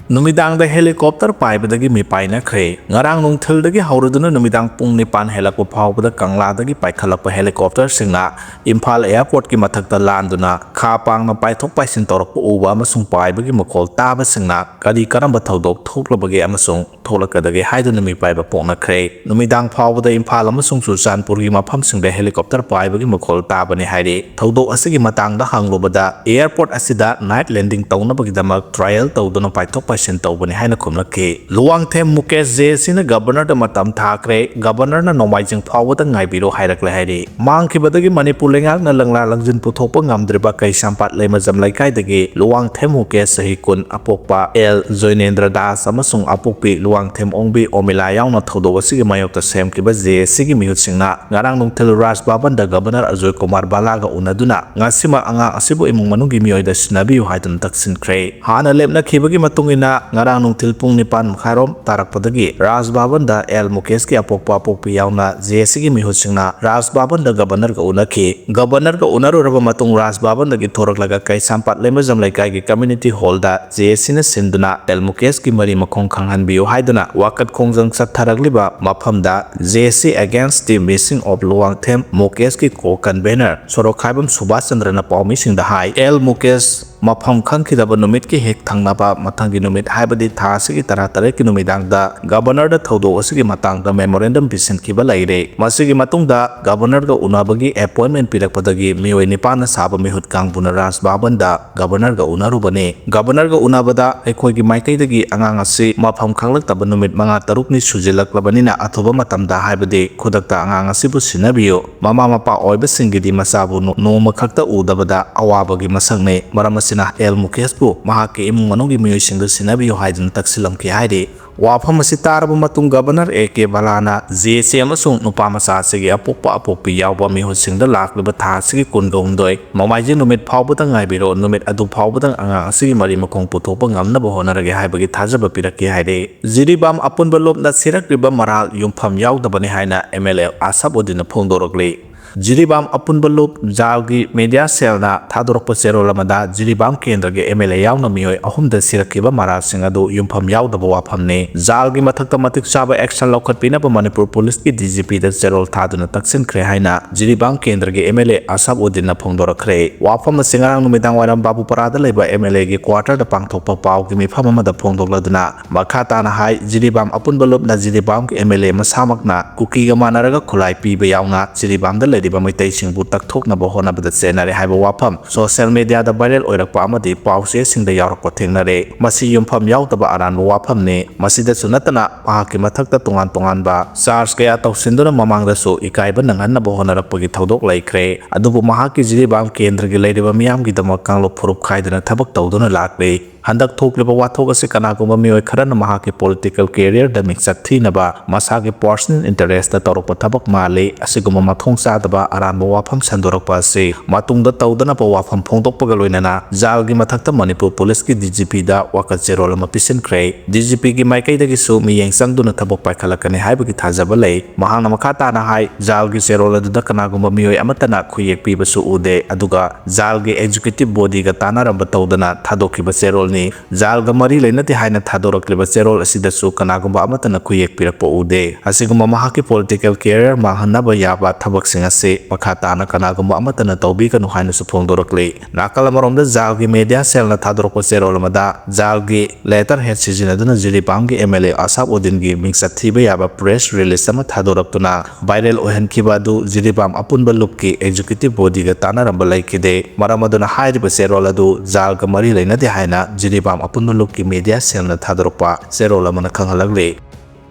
ꯅꯨꯃꯤꯗꯥꯡꯗ helicopter ꯄꯥꯏꯕꯗꯒꯤ ꯃꯤꯄꯥꯏꯅꯈ꯭ꯔꯦ꯫ ꯉꯔꯥꯡ ꯅꯨꯡꯊꯤꯜꯗꯒꯤ ꯍꯧꯔꯗꯨꯅ ꯅꯨꯃꯤꯗꯥꯡ ꯄꯨꯡ ꯅꯤꯄꯥꯟ ꯍꯦꯜꯂꯛꯄ ꯐꯥꯎꯕꯗ ꯀꯪꯂꯥꯗꯒꯤ ꯄꯥꯏꯈꯠꯂꯛꯄ helicopterꯁꯤꯡꯅ ꯏꯝꯐꯥꯜ airportꯀꯤ ꯃꯊꯛꯇ ꯂꯥꯟꯗꯨꯅ ꯈꯥ ꯄꯥꯡꯅ ꯄꯥꯏꯊꯣꯛ ꯄꯥꯏꯁꯤꯟ ꯇꯧꯔꯛꯄ ꯎꯕ ꯑꯃꯁꯨꯡ ꯄꯥꯏꯕꯒꯤ ꯃꯈꯣꯜ ꯇꯥꯕꯁꯤꯡꯅ ꯀꯔꯤ ꯀꯔꯝꯕ ꯊꯧꯗꯣꯛ ꯊꯣꯛꯂꯕꯒꯦ ꯑꯃꯁꯨꯡ ꯊꯣꯛꯂꯛꯀꯗꯒꯦ ꯍꯥꯏꯗꯨꯅ ꯃꯤꯄꯥꯏꯕ ꯄꯣꯛꯅꯈ꯭ꯔꯦ꯫ ꯅꯨꯃꯤꯗꯥꯡ ꯐꯥꯎꯕꯗ ꯏꯝꯐꯥꯜ ꯑꯃꯁꯨꯡ ꯆꯨꯔꯆꯥꯟꯄꯨꯔꯒꯤ ꯃꯐꯝꯁꯤꯡꯗ helicopter ꯄꯥꯏꯕꯒꯤ ꯃꯈꯣꯜ ꯇꯥꯕꯅꯤ ꯍꯥꯏꯔꯤ꯫ ꯊꯧꯗꯣꯛ ꯑꯁꯤꯒꯤ ꯃꯇꯥꯡꯗ ꯍꯪꯂꯨꯕꯗ airport ꯑꯁꯤꯗ night landing ꯇꯧꯅꯕꯒꯤꯗꯃꯛ trial ꯇꯧꯗꯨꯅ ꯄꯥꯏꯊꯣꯛ ꯄꯥꯏꯁꯤꯟ ꯇꯧꯕꯅꯤ ꯍꯥꯏꯅ ꯈꯨꯝꯂꯛꯈꯤ꯫ ꯂꯨꯋꯥꯡꯊꯦꯝ ꯃꯨꯀꯦꯁ ꯖꯦ ꯑꯦ ꯁꯤꯅ governorꯗ ꯃꯇꯝ ꯊꯥꯈ꯭ꯔꯦ꯫ Governorꯅ ꯅꯣꯡꯃꯥꯏꯖꯤꯡ ꯐꯥꯎꯕꯗ ꯉꯥꯏꯕꯤꯔꯣ ꯍꯥꯏꯔꯛꯂꯦ ꯍꯥꯏꯔꯤ꯫ ꯃꯥꯡꯈꯤꯕꯗꯒꯤ ꯃꯅꯤꯄꯨꯔ ꯂꯩꯉꯥꯛꯅ ꯂꯪꯂꯥ ꯂꯪꯖꯤꯟ ꯄꯨꯊꯣꯛꯄ ꯉꯝꯗ꯭ꯔꯤꯕ ꯀꯩꯁꯥꯝꯄꯥꯠ ꯂꯩꯃꯖꯝ ꯂꯩꯀꯥꯏꯗꯒꯤ ꯂꯨꯋꯥꯡꯊꯦꯝ ꯃꯨꯀꯦꯁ ꯆꯍꯤ ꯀꯨꯟ, ꯑꯄꯣꯛꯄ ꯑꯦꯜ ꯖꯣꯏꯅꯦꯟꯗ꯭ꯔ ꯗꯥꯁ ꯑꯃꯁꯨꯡ ꯑꯄꯣꯛꯄꯤ ꯂꯨꯋꯥꯡꯊꯦꯝ ꯑꯣꯡꯕꯤ ꯑꯣꯃꯤꯂꯥ ꯌꯥꯎꯅ ꯊꯧꯗꯣꯛ ꯑꯁꯤꯒꯤ ꯃꯥꯌꯣꯛꯇ ꯁꯦꯝꯈꯤꯕ ꯖꯦ ꯑꯦ ꯁꯤꯒꯤ ꯃꯤꯍꯨꯠꯁꯤꯡꯅ ꯉꯔꯥꯡ ꯅꯨꯡꯊꯤꯜ ꯔꯥꯖ ꯚꯕꯟꯗ ꯒꯕꯔꯅꯔ ꯑꯖꯣꯏ ꯀꯨꯃꯥꯔ ꯕꯥꯂꯥꯒ ꯎꯅꯗꯨꯅ ꯉꯁꯤꯃꯛ ꯑꯉꯥꯡ ꯑꯁꯤꯕꯨ ꯏꯃꯨꯡ ꯃꯅꯨꯡꯒꯤ ꯃꯤꯑꯣꯏꯗ ꯁꯤꯟꯅꯕꯤꯌꯨ ꯍꯥꯏꯗꯨꯅ ꯇꯛꯁꯤꯟꯈ꯭ꯔꯦ꯫ ꯍꯥꯟꯅ ꯂꯦꯞꯅꯈꯤꯕꯒꯤ ꯃꯇꯨꯡ ꯏꯟꯅ ꯉꯔꯥꯡ ꯅꯨꯡꯊꯤꯜ ꯄꯨꯡ ꯅꯤꯄꯥꯟ ꯃꯈꯥꯏꯔꯣꯝ ꯇꯥꯔꯛꯄꯗꯒꯤ ꯔꯥꯖ ꯚꯕꯟꯗ ꯑꯦꯜ ꯃꯨꯀꯦꯁꯀꯤ ꯑꯄꯣꯛꯄ ꯑꯄꯣꯛꯄꯤ ꯌꯥꯎꯅ ꯖꯦ ꯑꯦ ꯁꯤꯒꯤ ꯃꯤꯍꯨꯠꯁꯤꯡꯅ ꯔꯥꯖ ꯚꯕꯟꯗ ꯒꯕꯔꯅꯔꯒ ꯎꯅꯈꯤ꯫ ꯒꯕꯔꯅꯔꯒ ꯎꯅꯔꯨꯔꯕ ꯃꯇꯨꯡ ꯔꯥꯖ ꯚꯕꯟꯗꯒꯤ ꯊꯣꯔꯛꯂꯒ ꯀꯩꯁꯥꯝꯄꯥꯠ ꯂꯩꯃꯖꯝ ꯂꯩꯀꯥꯏꯒꯤ community hallꯗ ꯖꯦ ꯑꯦ ꯁꯤꯅ ꯁꯤꯟꯗꯨꯅ ꯑꯦꯜ ꯃꯨꯀꯦꯁꯀꯤ ꯃꯔꯤ ꯃꯈꯣꯡ ꯈꯪꯍꯟꯕꯤꯌꯨ ꯍꯥꯏꯗꯨꯅ ꯋꯥꯀꯠ ꯈꯣꯡꯖꯪ ꯆꯠꯊꯔꯛꯂꯤꯕ ꯃꯐꯝꯗ J A C against the missing of ꯂꯨꯋꯥꯡꯊꯦꯝ ꯃꯨꯀꯦꯁꯀꯤ co-convener ꯁꯣꯔꯣꯛꯈꯥꯏꯕꯝ ꯁꯨꯕꯥꯁ ꯆꯟꯗ꯭ꯔꯅ ꯄꯥꯎꯃꯤꯁꯤꯡꯗ ꯍꯥꯏ, ꯑꯦꯜ ꯃꯨꯀꯦꯁ ꯃꯐꯝ ꯈꯪꯈꯤꯗꯕ ꯅꯨꯃꯤꯠꯀꯤ ꯍꯦꯛ ꯊꯪꯅꯕ ꯃꯊꯪꯒꯤ ꯅꯨꯃꯤꯠ, ꯍꯥꯏꯕꯗꯤ ꯊꯥ ꯑꯁꯤꯒꯤ ꯇꯔꯥꯇꯔꯦꯠꯀꯤ ꯅꯨꯃꯤꯗꯥꯡꯗ ꯒꯕꯔꯅꯔꯗ ꯊꯧꯗꯣꯛ ꯑꯁꯤꯒꯤ ꯃꯇꯥꯡꯗ memorandum ꯄꯤꯁꯤꯟꯈꯤꯕ ꯂꯩꯔꯦ꯫ ꯃꯁꯤꯒꯤ ꯃꯇꯨꯡꯗ ꯒꯕꯔꯅꯔꯒ ꯎꯅꯕꯒꯤ appointment ꯄꯤꯔꯛꯄꯗꯒꯤ ꯃꯤꯑꯣꯏ ꯅꯤꯄꯥꯟꯅ ꯁꯥꯕ ꯃꯤꯍꯨꯠ ꯀꯥꯡꯕꯨꯅ ꯔꯥꯖ ꯚꯕꯟꯗ ꯒꯕꯔꯅꯔꯒ ꯎꯅꯔꯨꯕꯅꯤ꯫ ꯒꯕꯔꯅꯔꯒ ꯎꯅꯕꯗ ꯑꯩꯈꯣꯏꯒꯤ ꯃꯥꯏꯀꯩꯗꯒꯤ ꯑꯉꯥꯡ ꯑꯁꯤ ꯃꯐꯝ ꯈꯪꯂꯛꯇꯕ ꯅꯨꯃꯤꯠ ꯃꯉꯥ ꯇꯔꯨꯛꯅꯤ ꯁꯨꯖꯤꯜꯂꯛꯂꯕꯅꯤꯅ ꯑꯊꯨꯕ ꯃꯇꯝꯗ, ꯍꯥꯏꯕꯗꯤ ꯈꯨꯗꯛꯇ ꯑꯉꯥꯡ ꯑꯁꯤꯕꯨ ꯁꯤꯟꯅꯕꯤꯌꯨ꯫ ꯃꯃꯥ ꯃꯄꯥ ꯑꯣꯏꯕꯁꯤꯡꯒꯤꯗꯤ ꯃꯆꯥꯕꯨ ꯅꯣ-, ꯅꯣꯡꯃ ꯈꯛꯇ ꯎꯗꯕꯗ ꯑꯋꯥꯕꯒꯤ ꯃꯁꯛꯅꯤ꯫ ꯃꯔꯝ ꯑꯁꯤꯅ ꯑꯦꯜ ꯃꯨꯀꯦꯁꯄꯨ ꯃꯍꯥꯛꯀꯤ ꯏꯃꯨꯡ ꯃꯅꯨꯡꯒꯤ ꯃꯤꯑꯣꯏꯁꯤꯡꯗ ꯁꯤꯟꯅꯕꯤꯌꯨ ꯍꯥꯏꯗꯨꯅ ꯇꯛꯁꯤꯜꯂꯝꯈꯤ ꯍꯥꯏꯔꯤ꯫ ꯋꯥꯐꯝ ꯑꯁꯤ ꯇꯥꯔꯕ ꯃꯇꯨꯡ ꯒꯕꯔꯅꯔ ꯑꯦ ꯀꯦ ꯕꯂꯥꯅ ꯖꯦ ꯑꯦ ꯁꯤ ꯑꯃꯁꯨꯡ ꯅꯨꯄꯥ ꯃꯆꯥ ꯑꯁꯤꯒꯤ ꯑꯄꯣꯛꯄ ꯑꯄꯣꯛꯄꯤ ꯌꯥꯎꯕ ꯃꯤꯍꯨꯠꯁꯤꯡꯗ ꯂꯥꯛꯂꯤꯕ ꯊꯥ ꯑꯁꯤꯒꯤ ꯀꯨꯟꯒ ꯍꯨꯝꯗꯣꯏ ꯅꯣꯡꯃꯥꯏꯖꯤꯡ ꯅꯨꯃꯤꯠ ꯐꯥꯎꯕꯗ ꯉꯥꯏꯕꯤꯔꯣ, ꯅꯨꯃꯤꯠ ꯑꯗꯨ ꯐꯥꯎꯕꯗ ꯑꯉꯥꯡ ꯑꯁꯤꯒꯤ ꯃꯔꯤ ꯃꯈꯣꯡ ꯄꯨꯊꯣꯛꯄ ꯉꯝꯅꯕ ꯍꯣꯠꯅꯔꯒꯦ ꯍꯥꯏꯕꯒꯤ ꯊꯥꯖꯕ ꯄꯤꯔꯛꯈꯤ ꯍꯥꯏꯔꯤ꯫ ꯖꯤꯔꯤꯕꯥꯝ ꯑꯄꯨꯟꯕ ꯂꯣꯝꯗ ꯁꯤꯔꯛꯂꯤꯕ ꯃꯔꯥꯜ ꯌꯨꯝꯐꯝ ꯌꯥꯎꯗꯕꯅꯤ ꯍꯥꯏꯅ M L A ꯑꯁꯥꯕ ꯎꯗꯤꯟꯅ ꯐꯣꯡꯗꯣꯔꯛꯂꯤ꯫ ꯖꯤꯔꯤꯕꯥꯝ ꯑꯄꯨꯟꯕ ꯂꯨꯞ ꯖꯥꯜꯒꯤ ꯃꯦꯗꯤꯌꯥ ꯁꯦꯜꯅ ꯊꯥꯗꯣꯔꯛꯄ ꯆꯦꯔꯣꯜ ꯑꯃꯗ ꯖꯤꯔꯤꯕꯥꯝ ꯀꯦꯟꯗ꯭ꯔꯒꯤ ꯑꯦꯝ ꯑꯦꯜ ꯑꯦ ꯌꯥꯎꯅ ꯃꯤꯑꯣꯏ ꯑꯍꯨꯝꯗ ꯁꯤꯔꯛꯈꯤꯕ ꯃꯔꯥꯜꯁꯤꯡ ꯑꯗꯨ ꯌꯨꯝꯐꯝ ꯌꯥꯎꯗꯕ ꯋꯥꯐꯝꯅꯤ꯫ ꯖꯥꯜꯒꯤ ꯃꯊꯛꯇ ꯃꯇꯤꯛ ꯆꯥꯕ ꯑꯦꯛꯁꯟ ꯂꯧꯈꯠꯄꯤꯅꯕ ꯃꯅꯤꯄꯨꯔ ꯄꯨꯂꯤꯁꯀꯤ ꯗꯤ ꯖꯤ ꯄꯤꯗ ꯆꯦꯔꯣꯜ ꯊꯥꯗꯨꯅ ꯇꯛꯁꯤꯟꯈ꯭ꯔꯦ ꯍꯥꯏꯅ ꯖꯤꯔꯤꯕꯥꯝ ꯀꯦꯟꯗ꯭ꯔꯒꯤ ꯑꯦꯝ ꯑꯦꯜ ꯑꯦ ꯑꯁꯥꯞ ꯎꯗꯤꯟꯅ ꯐꯣꯡꯗꯣꯔꯛꯈ꯭ꯔꯦ꯫ ꯋꯥꯐꯝ ꯑꯁꯤ ꯉꯔꯥꯡ ꯅꯨꯃꯤꯗꯥꯡ ꯋꯥꯏꯔꯝ ꯕꯥꯕꯨꯄꯥꯔꯥꯗ ꯂꯩꯕ ꯑꯦꯝ ꯑꯦꯜ ꯑꯦꯒꯤ ꯀ꯭ꯋꯥꯇꯔꯗ ꯄꯥꯡꯊꯣꯛꯄ ꯄꯥꯎꯒꯤ ꯃꯤꯐꯝ ꯑꯃꯗ ꯐꯣꯡꯗꯣꯛꯂꯗꯨꯅ ꯃꯈꯥ ꯇꯥꯅ ꯍꯥꯏ, ꯖꯤꯔꯤꯕꯥꯝ ꯑꯄꯨꯟꯕ ꯂꯨꯞꯅ ꯖꯤꯔꯤꯕꯥꯝꯒꯤ ꯑꯦꯝ ꯑꯦꯜ ꯑꯦ ꯃꯁꯥꯃꯛꯅ ꯀꯨꯀꯤꯒ ꯃꯥꯟꯅꯔꯒ ꯈꯨꯠꯂꯥꯏ ꯄꯤꯕ ꯌꯥꯎꯅ ꯖꯤꯔꯤꯕꯥꯝꯗ ꯂꯩꯔꯤꯕ ꯃꯩꯇꯩꯁꯤꯡꯕꯨ ꯇꯛꯊꯣꯛꯅꯕ ꯍꯣꯠꯅꯕꯗ ꯆꯦꯟꯅꯔꯦ ꯍꯥꯏꯕ ꯋꯥꯐꯝ ꯁꯣꯁꯤꯌꯦꯜ ꯃꯦꯗꯤꯌꯥꯗ ꯚꯥꯏꯔꯦꯜ ꯑꯣꯏꯔꯛꯄ ꯑꯃꯗꯤ ꯄꯥꯎꯆꯦꯁꯤꯡꯗ ꯌꯥꯎꯔꯛꯄ ꯊꯦꯡꯅꯔꯦ꯫ ꯃꯁꯤ ꯌꯨꯝꯐꯝ ꯌꯥꯎꯗꯕ ꯑꯔꯥꯟꯕ ꯋꯥꯐꯝꯅꯤ꯫ ꯃꯁꯤꯗꯁꯨ ꯅꯠꯇꯅ ꯃꯍꯥꯛꯀꯤ ꯃꯊꯛꯇ ꯇꯣꯉꯥꯟ ꯇꯣꯉꯥꯟꯕ ꯆꯥꯔꯖ ꯀꯌꯥ ꯇꯧꯁꯤꯟꯗꯨꯅ ꯃꯃꯥꯡꯗꯁꯨ ꯏꯀꯥꯏꯕ ꯅꯪꯍꯟꯅꯕ ꯍꯣꯠꯅꯔꯛꯄꯒꯤ ꯊꯧꯗꯣꯛ ꯂꯩꯈ꯭ꯔꯦ꯫ ꯑꯗꯨꯕꯨ ꯃꯍꯥꯛꯀꯤ ꯖꯤꯔꯤꯕꯥꯝ ꯀꯦꯟꯗ꯭ꯔꯒꯤ ꯂꯩꯔꯤꯕ ꯃꯤꯌꯥꯝꯒꯤꯗꯃꯛ ꯀꯥꯡꯂꯨꯞ ꯐꯨꯔꯨꯞ ꯈꯥꯏꯗꯅ ꯊꯕꯛ ꯇꯧꯗꯨꯅ ꯂꯥꯛꯂꯤ꯫ ꯍꯟꯗꯛ ꯊꯣꯛꯂꯤꯕ ꯋꯥꯊꯣꯛ ꯑꯁꯤ ꯀꯅꯥꯒꯨꯝꯕ ꯃꯤꯑꯣꯏ ꯈꯔꯅ ꯃꯍꯥꯛꯀꯤ ꯄꯣꯂꯤꯇꯤꯀꯦꯜ ꯀꯦꯔꯤꯌꯔꯗ ꯃꯤꯡꯆꯠ ꯊꯤꯅꯕ ꯃꯁꯥꯒꯤ ꯄꯔꯁꯅꯦꯜ ꯏꯟꯇꯔꯦꯁꯇ ꯇꯧꯔꯛꯄ ꯊꯕꯛ ꯃꯥꯜꯂꯤ꯫ ꯑꯁꯤꯒꯨꯝꯕ ꯃꯊꯣꯡ ꯆꯥꯗꯕ ꯑꯔꯥꯟꯕ ꯋꯥꯐꯝ ꯁꯟꯗꯣꯔꯛꯄ ꯑꯁꯤ ꯃꯇꯨꯡꯗ ꯇꯧꯗꯅꯕ ꯋꯥꯐꯝ ꯐꯣꯡꯗꯣꯛꯄꯒ ꯂꯣꯏꯅꯅ ꯖꯥꯜꯒꯤ ꯃꯊꯛꯇ ꯃꯅꯤꯄꯨꯔ ꯄꯨꯂꯤꯁꯀꯤ ꯗꯤ ꯖꯤ ꯄꯤꯗ ꯋꯥꯀꯠ ꯆꯦꯔꯣꯜ ꯑꯃ ꯄꯤꯁꯤꯟꯈ꯭ꯔꯦ꯫ ꯗꯤ ꯖꯤ ꯄꯤꯒꯤ ꯃꯥꯏꯀꯩꯗꯒꯤꯁꯨ ꯃꯤꯠꯌꯦꯡ ꯆꯪꯗꯨꯅ ꯊꯕꯛ ꯄꯥꯏꯈꯠꯂꯛꯀꯅꯤ ꯍꯥꯏꯕꯒꯤ ꯊꯥꯖꯕ ꯂꯩ꯫ ꯃꯍꯥꯛꯅ ꯃꯈꯥ ꯇꯥꯅ ꯍꯥꯏ, ꯖꯥꯜꯒꯤ ꯆꯦꯔꯣꯜ ꯑꯗꯨꯗ ꯀꯅꯥꯒꯨꯝꯕ ꯃꯤꯑꯣꯏ ꯑꯃꯠꯇꯅ ꯈꯨꯠꯌꯦꯛ ꯄꯤꯕꯁꯨ ꯎꯗꯦ, ꯑꯗꯨꯒ ꯖꯥꯜꯒꯤ ꯑꯦꯛꯖꯤꯀ꯭ꯌꯨꯇꯤꯚ ꯕꯣꯗꯤꯒ ꯇꯥꯟꯅꯔꯝꯕ ꯇꯧꯗꯅ ꯊꯥꯗꯣꯛꯈꯤꯕ ꯆꯦꯔꯣꯜꯅꯤ꯫ ꯖꯥꯜꯒ ꯃꯔꯤ ꯂꯩꯅꯗꯦ ꯍꯥꯏꯅ ꯊꯥꯗꯣꯔꯛꯂꯤꯕ ꯆꯦꯔꯣꯜ ꯑꯁꯤꯗꯁꯨ ꯀꯅꯥꯒꯨꯝꯕ ꯑꯃꯠꯇꯅ ꯈꯨꯠꯌꯦꯛ ꯄꯤꯔꯛꯄ ꯎꯗꯦ꯫ ꯑꯁꯤꯒꯨꯝꯕ ꯃꯍꯥꯛꯀꯤ ꯄꯣꯂꯤꯇꯤꯀꯦꯜ ꯀꯦꯔꯤꯌꯔ ꯃꯥꯡꯍꯟꯅꯕ ꯌꯥꯕ ꯊꯕꯛꯁꯤꯡ ꯑꯁꯤ ꯃꯈꯥ ꯇꯥꯅ ꯀꯅꯥꯒꯨꯝꯕ ꯑꯃꯠꯇꯅ ꯇꯧꯕꯤꯒꯅꯨ ꯍꯥꯏꯅꯁꯨ ꯐꯣꯡꯗꯣꯔꯛꯂꯤ꯫ ꯅꯥꯀꯜ ꯑꯃꯔꯣꯝꯗ ꯖꯥꯜꯒꯤ ꯃꯦꯗꯤꯌꯥ ꯁꯦꯜꯅ ꯊꯥꯗꯣꯔꯛꯄ ꯆꯦꯔꯣꯜ ꯑꯃꯗ ꯖꯥꯜꯒꯤ ꯂꯦꯇꯔ ꯍꯦꯗ ꯁꯤꯖꯤꯟꯅꯗꯨꯅ ꯖꯤꯔꯤꯕꯥꯝꯒꯤ ꯑꯦꯝ ꯑꯦꯜ ꯑꯦ ꯑꯁꯥꯞ ꯎꯗꯤꯟꯒꯤ ꯃꯤꯡꯆꯠ ꯊꯤꯕ ꯌꯥꯕ ꯄ꯭ꯔꯦꯁ ꯔꯤꯂꯤꯖ ꯑꯃ ꯊꯥꯗꯣꯔꯛꯇꯨꯅ ꯚꯥꯏꯔꯦꯜ ꯑꯣꯏꯍꯟꯈꯤꯕ ꯑꯗꯨ ꯖꯤꯔꯤꯕꯥꯝ ꯑꯄꯨꯟꯕ ꯂꯨꯞꯀꯤ ꯑꯦꯛꯖꯤꯀ꯭ꯌꯨꯇꯤꯚ ꯕꯣꯗꯤꯒ ꯇꯥꯟꯅꯔꯝꯕ ꯂꯩꯈꯤꯗꯦ꯫ ꯃꯔꯝ ꯑꯗꯨꯅ ꯍꯥꯏꯔꯤꯕ ꯆꯦꯔꯣꯜ ꯑꯗꯨ ꯖꯥꯜꯒ ꯃꯔꯤ ꯂꯩꯅꯗꯦ ꯍꯥꯏꯅ ꯖꯤꯔꯤꯕꯥꯝ ꯑꯄꯨꯟꯕ ꯂꯨꯞꯀꯤ ꯃꯦꯗꯤꯌꯥ ꯁꯦꯜꯅ ꯊꯥꯗꯣꯔꯛꯄ ꯆꯦꯔꯣꯜ ꯑꯃꯅ ꯈꯪꯍꯜꯂꯛꯂꯤ꯫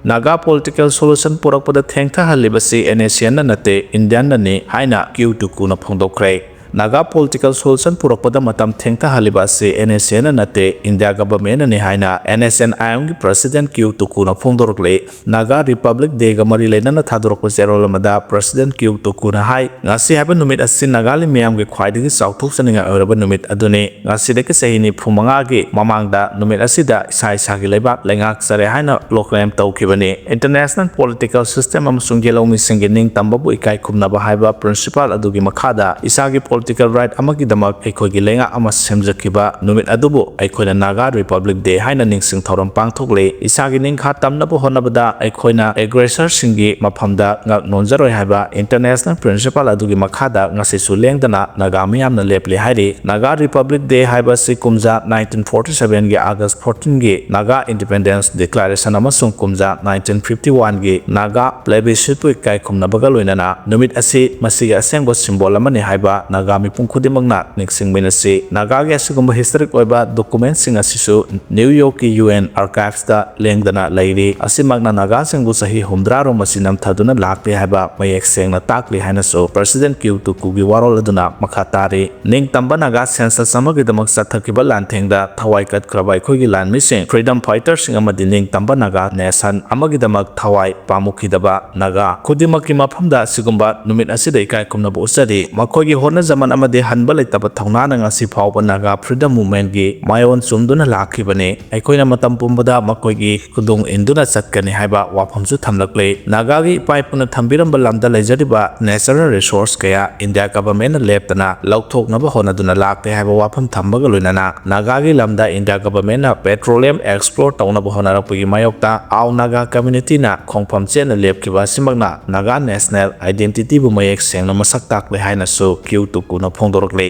ꯅꯥꯒꯥ ꯄꯣꯂꯤꯇꯤꯀꯦꯜ ꯁꯣꯂꯨꯁꯟ ꯄꯨꯔꯛꯄꯗ ꯊꯦꯡꯊꯍꯜꯂꯤꯕꯁꯤ ꯑꯦꯟ ꯑꯦꯁ ꯑꯦꯟꯅ ꯅꯠꯇꯦ, ꯏꯟꯗꯤꯌꯟꯅꯅꯤ ꯍꯥꯏꯅ ꯀ꯭ꯌꯨ ꯇꯨꯀꯨꯅ ꯐꯣꯡꯗꯣꯛꯈ꯭ꯔꯦ꯫ ꯅꯥꯒꯥ ꯄꯣꯂꯤꯇꯤꯀꯦꯜ ꯁꯣꯂꯨꯁꯟ ꯄꯨꯔꯛꯄꯗ ꯃꯇꯝ ꯊꯦꯡꯊꯍꯜꯂꯤꯕ ꯑꯁꯤ NSCNꯅ ꯅꯠꯇꯦ, ꯏꯟꯗꯤꯌꯥ ꯒꯚꯔꯟꯃꯦꯟꯠꯅꯅꯤ ꯍꯥꯏꯅ NSCN-IMꯒꯤ ꯄ꯭ꯔꯁꯤꯗꯦꯟꯠ ꯀ꯭ꯌꯨ ꯇꯨꯀꯨꯅ ꯐꯣꯡꯗꯣꯔꯛꯂꯤ꯫ ꯅꯥꯒꯥ ꯔꯤꯄꯕ꯭ꯂꯤꯛ ꯗꯦꯒ ꯃꯔꯤ ꯂꯩꯅꯅ ꯊꯥꯗꯣꯔꯛꯄ ꯆꯦꯔꯣꯜ ꯑꯃꯗ ꯄ꯭ꯔꯁꯤꯗꯦꯟꯠ ꯀ꯭ꯌꯨ ꯇꯨꯀꯨꯅ ꯍꯥꯏ, ꯉꯁꯤ ꯍꯥꯏꯕ ꯅꯨꯃꯤꯠ ꯑꯁꯤ ꯅꯥꯒꯥꯂꯤ ꯃꯤꯌꯥꯝꯒꯤ ꯈ꯭ꯋꯥꯏꯗꯒꯤ ꯆꯥꯎꯊꯣꯛꯆꯅꯤꯡꯉꯥꯏ ꯑꯣꯏꯔꯕ ꯅꯨꯃꯤꯠ ꯑꯗꯨꯅꯤ꯫ ꯉꯁꯤꯗꯒꯤ ꯆꯍꯤ ꯅꯤꯐꯨ ꯃꯉꯥꯒꯤ ꯃꯃꯥꯡꯗ ꯅꯨꯃꯤꯠ ꯑꯁꯤꯗ ꯏꯁꯥ ꯏꯁꯥꯒꯤ ꯂꯩꯕꯥꯛ ꯂꯩꯉꯥꯛꯆꯔꯦ ꯍꯥꯏꯅ ꯄ꯭ꯔꯣꯀ꯭ꯂꯦꯝ ꯇꯧꯈꯤꯕꯅꯤ꯫ ꯏꯟꯇꯔꯅꯦꯁꯅꯦꯜ ꯄꯣꯂꯤꯇꯤꯀꯦꯜ ꯁꯤꯁꯇꯦꯝ ꯑꯃꯁꯨꯡ ꯌꯦꯜꯍꯧꯃꯤꯁꯤꯡꯒꯤ ꯅꯤꯡꯇꯝꯕꯕꯨ ꯏꯀꯥꯏ ꯈꯨꯝꯅꯕ ꯍꯥꯏꯕ ꯄ꯭ꯔꯤꯟꯁꯤꯄꯥꯜ ꯑꯗꯨꯒꯤ ꯃꯈꯥꯗ ꯏꯁꯥꯒꯤ ꯄꯣꯂꯤꯇꯤꯀꯦꯜ ꯔꯥꯏꯠ ꯑꯃꯒꯤꯗꯃꯛ ꯑꯩꯈꯣꯏꯒꯤ ꯂꯩꯉꯥꯛ ꯑꯃ ꯁꯦꯝꯖꯈꯤꯕ ꯅꯨꯃꯤꯠ ꯑꯗꯨꯕꯨ ꯑꯩꯈꯣꯏꯅ ꯅꯥꯒꯥ ꯔꯤꯄꯕ꯭ꯂꯤꯛ ꯗꯦ ꯍꯥꯏꯅ ꯅꯤꯡꯁꯤꯡ ꯊꯧꯔꯝ ꯄꯥꯡꯊꯣꯛꯂꯤ꯫ ꯏꯁꯥꯒꯤ ꯅꯤꯡꯈꯥ ꯇꯝꯅꯕ ꯍꯣꯠꯅꯕꯗ ꯑꯩꯈꯣꯏꯅ ꯑꯦꯒ꯭ꯔꯦꯁꯔꯁꯤꯡꯒꯤ ꯃꯐꯝꯗ ꯉꯛ ꯅꯣꯟꯖꯔꯣꯏ ꯍꯥꯏꯕ ꯏꯟꯇꯔꯅꯦꯁꯅꯦꯜ ꯄ꯭ꯔꯤꯟꯁꯤꯄꯥꯜ ꯑꯗꯨꯒꯤ ꯃꯈꯥꯗ ꯉꯁꯤꯁꯨ ꯂꯦꯡꯗꯅ ꯅꯥꯒꯥ ꯃꯤꯌꯥꯝꯅ ꯂꯦꯞꯂꯤ ꯍꯥꯏꯔꯤ꯫ ꯅꯥꯒꯥ ꯔꯤꯄꯕ꯭ꯂꯤꯛ ꯗꯦ ꯍꯥꯏꯕ ꯑꯁꯤ ꯀꯨꯝꯖꯥ ꯅꯥꯏꯟꯇꯤꯟ ꯐꯣꯔꯇꯤ ꯁꯚꯦꯟꯒꯤ ꯑꯥꯒꯁ ꯐꯣꯔꯇꯤꯟꯒꯤ ꯅꯥꯒꯥ ꯏꯟꯗꯤꯄꯦꯟꯗꯦꯟꯁ ꯗꯤꯀ꯭ꯂꯥꯔꯦꯁꯟ ꯑꯃꯁꯨꯡ ꯀꯨꯝꯖꯥ ꯅꯥꯏꯟꯇꯤꯟ ꯐꯤꯐꯇꯤ ꯋꯥꯟꯒꯤ ꯅꯥꯒꯥ ꯄ꯭ꯂꯦꯕꯤꯁꯤꯠꯄꯨ ꯏꯀꯥꯏ ꯈꯨꯝꯅꯕꯒ ꯂꯣꯏꯅꯅ ꯅꯨꯃꯤꯠ ꯑꯁꯤ ꯃꯁꯤꯒꯤ ꯑꯁꯦꯡꯕ ꯁꯤꯝꯕꯣꯜ ꯑꯃꯅꯤ ꯍꯥꯏꯕ ꯅꯥꯒꯥ ꯃꯤꯄꯨꯝ ꯈꯨꯗꯤꯡꯃꯛꯅ ꯅꯤꯡꯁꯤꯡꯃꯤꯟꯅꯁꯤ꯫ ꯅꯥꯒꯥꯒꯤ ꯑꯁꯤꯒꯨꯝꯕ ꯍꯤꯁꯇꯣꯔꯤꯛ ꯑꯣꯏꯕ ꯗꯣꯀꯨꯃꯦꯟꯠꯁꯤꯡ ꯑꯁꯤꯁꯨ ꯅ꯭ꯌꯨ ꯌꯣꯔꯛꯀꯤ UN ꯑꯥꯔꯀꯥꯏꯚꯁꯇ ꯂꯦꯡꯗꯅ ꯂꯩꯔꯤ꯫ ꯑꯁꯤꯃꯛꯅ ꯅꯥꯒꯥꯁꯤꯡꯕꯨ ꯆꯍꯤ ꯍꯨꯝꯗ꯭ꯔꯥ ꯔꯣꯝ ꯑꯁꯤ ꯅꯝꯊꯗꯨꯅ ꯂꯥꯛꯂꯤ ꯍꯥꯏꯕ ꯃꯌꯦꯛ ꯁꯦꯡꯅ ꯇꯥꯛꯂꯤ ꯍꯥꯏꯅꯁꯨ ꯄ꯭ꯔꯁꯤꯗꯦꯟꯠ ꯀ꯭ꯌꯨ ꯇꯨꯀꯨꯒꯤ ꯋꯥꯔꯣꯜ ꯑꯗꯨꯅ ꯃꯈꯥ ꯇꯥꯔꯤ꯫ ꯅꯤꯡꯇꯝꯕ ꯅꯥꯒꯥ ꯁꯦꯟꯁꯁ ꯑꯃꯒꯤꯗꯃꯛ ꯆꯠꯊꯈꯤꯕ ꯂꯥꯟꯊꯦꯡꯗ ꯊꯋꯥꯏ ꯀꯠꯈ꯭ꯔꯕ ꯑꯩꯈꯣꯏꯒꯤ ꯂꯥꯟꯃꯤꯁꯤꯡ, ꯐ꯭ꯔꯤꯗꯝ ꯐꯥꯏꯇꯔꯁꯤꯡ ꯑꯃꯗꯤ ꯅꯤꯡꯇꯝꯕ ꯅꯥꯒꯥ ꯅꯦꯁꯟ ꯑꯃꯒꯤꯗꯃꯛ ꯊꯋꯥꯏ ꯄꯥꯝꯃꯨꯈꯤꯗꯕ ꯅꯥꯒꯥ ꯈꯨꯗꯤꯡꯃꯛꯀꯤ ꯃꯐꯝꯗ ꯑꯁꯤꯒꯨꯝꯕ ꯅꯨꯃꯤꯠ ꯑꯁꯤꯗ ꯏꯀꯥꯏ ꯈꯨꯝꯅꯕ ꯎꯠꯆꯔꯤ꯫ ꯃꯈꯣꯏꯒꯤ ꯍꯣꯠꯅꯖꯃꯟ ꯑꯃꯗꯤ ꯍꯟꯕ ꯂꯩꯇꯕ ꯊꯧꯅꯥꯅ ꯉꯁꯤ ꯐꯥꯎꯕ ꯅꯥꯒꯥ ꯐ꯭ꯔꯤꯗꯝ ꯃꯨꯚꯃꯦꯟꯠꯀꯤ ꯃꯥꯏꯑꯣꯟ ꯆꯨꯝꯗꯨꯅ ꯂꯥꯛꯈꯤꯕꯅꯤ꯫ ꯑꯩꯈꯣꯏꯅ ꯃꯇꯝ ꯄꯨꯝꯕꯗ ꯃꯈꯣꯏꯒꯤ ꯈꯨꯗꯨꯡ ꯏꯟꯗꯨꯅ ꯆꯠꯀꯅꯤ ꯍꯥꯏꯕ ꯋꯥꯐꯝꯁꯨ ꯊꯝꯂꯛꯂꯤ꯫ ꯅꯥꯒꯥꯒꯤ ꯏꯄꯥ ꯏꯄꯨꯅ ꯊꯝꯕꯤꯔꯝꯕ ꯂꯝꯗ ꯂꯩꯖꯔꯤꯕ ꯅꯦꯆꯔꯦꯜ ꯔꯤꯁꯣꯔꯁ ꯀꯌꯥ ꯏꯟꯗꯤꯌꯥ ꯒꯚꯔꯟꯃꯦꯟꯠꯅ ꯂꯦꯞꯇꯅ ꯂꯧꯊꯣꯛꯅꯕ ꯍꯣꯠꯅꯗꯨꯅ ꯂꯥꯛꯂꯦ ꯍꯥꯏꯕ ꯋꯥꯐꯝ ꯊꯝꯕꯒ ꯂꯣꯏꯅꯅ ꯅꯥꯒꯥꯒꯤ ꯂꯝꯗ ꯏꯟꯗꯤꯌꯥ ꯒꯚꯔꯟꯃꯦꯟꯠꯅ ꯄꯦꯇ꯭ꯔꯣꯂꯤꯌꯝ ꯑꯦꯛꯁꯄ꯭ꯂꯣꯔ ꯇꯧꯅꯕ ꯍꯣꯠꯅꯔꯛꯄꯒꯤ ꯃꯥꯌꯣꯛꯇ ꯑꯥꯎ ꯅꯥꯒꯥ ꯀꯝꯃ꯭ꯌꯨꯅꯤꯇꯤꯅ ꯈꯣꯡꯐꯝ ꯆꯦꯠꯅ ꯂꯦꯞꯈꯤꯕ ꯑꯁꯤꯃꯛꯅ ꯅꯥꯒꯥ ꯅꯦꯁꯅꯦꯜ ꯑꯥꯏꯗꯦꯟꯇꯤꯇꯤꯕꯨ ꯃꯌꯦꯛ ꯁꯦꯡꯅ ꯃꯁꯛ ꯇꯥꯛꯂꯦ ꯍꯥꯏꯅꯁꯨ ꯀ꯭ꯌꯨ ꯇꯨꯀꯨꯅ ꯐꯣꯡꯗꯣꯔꯛꯂꯤ꯫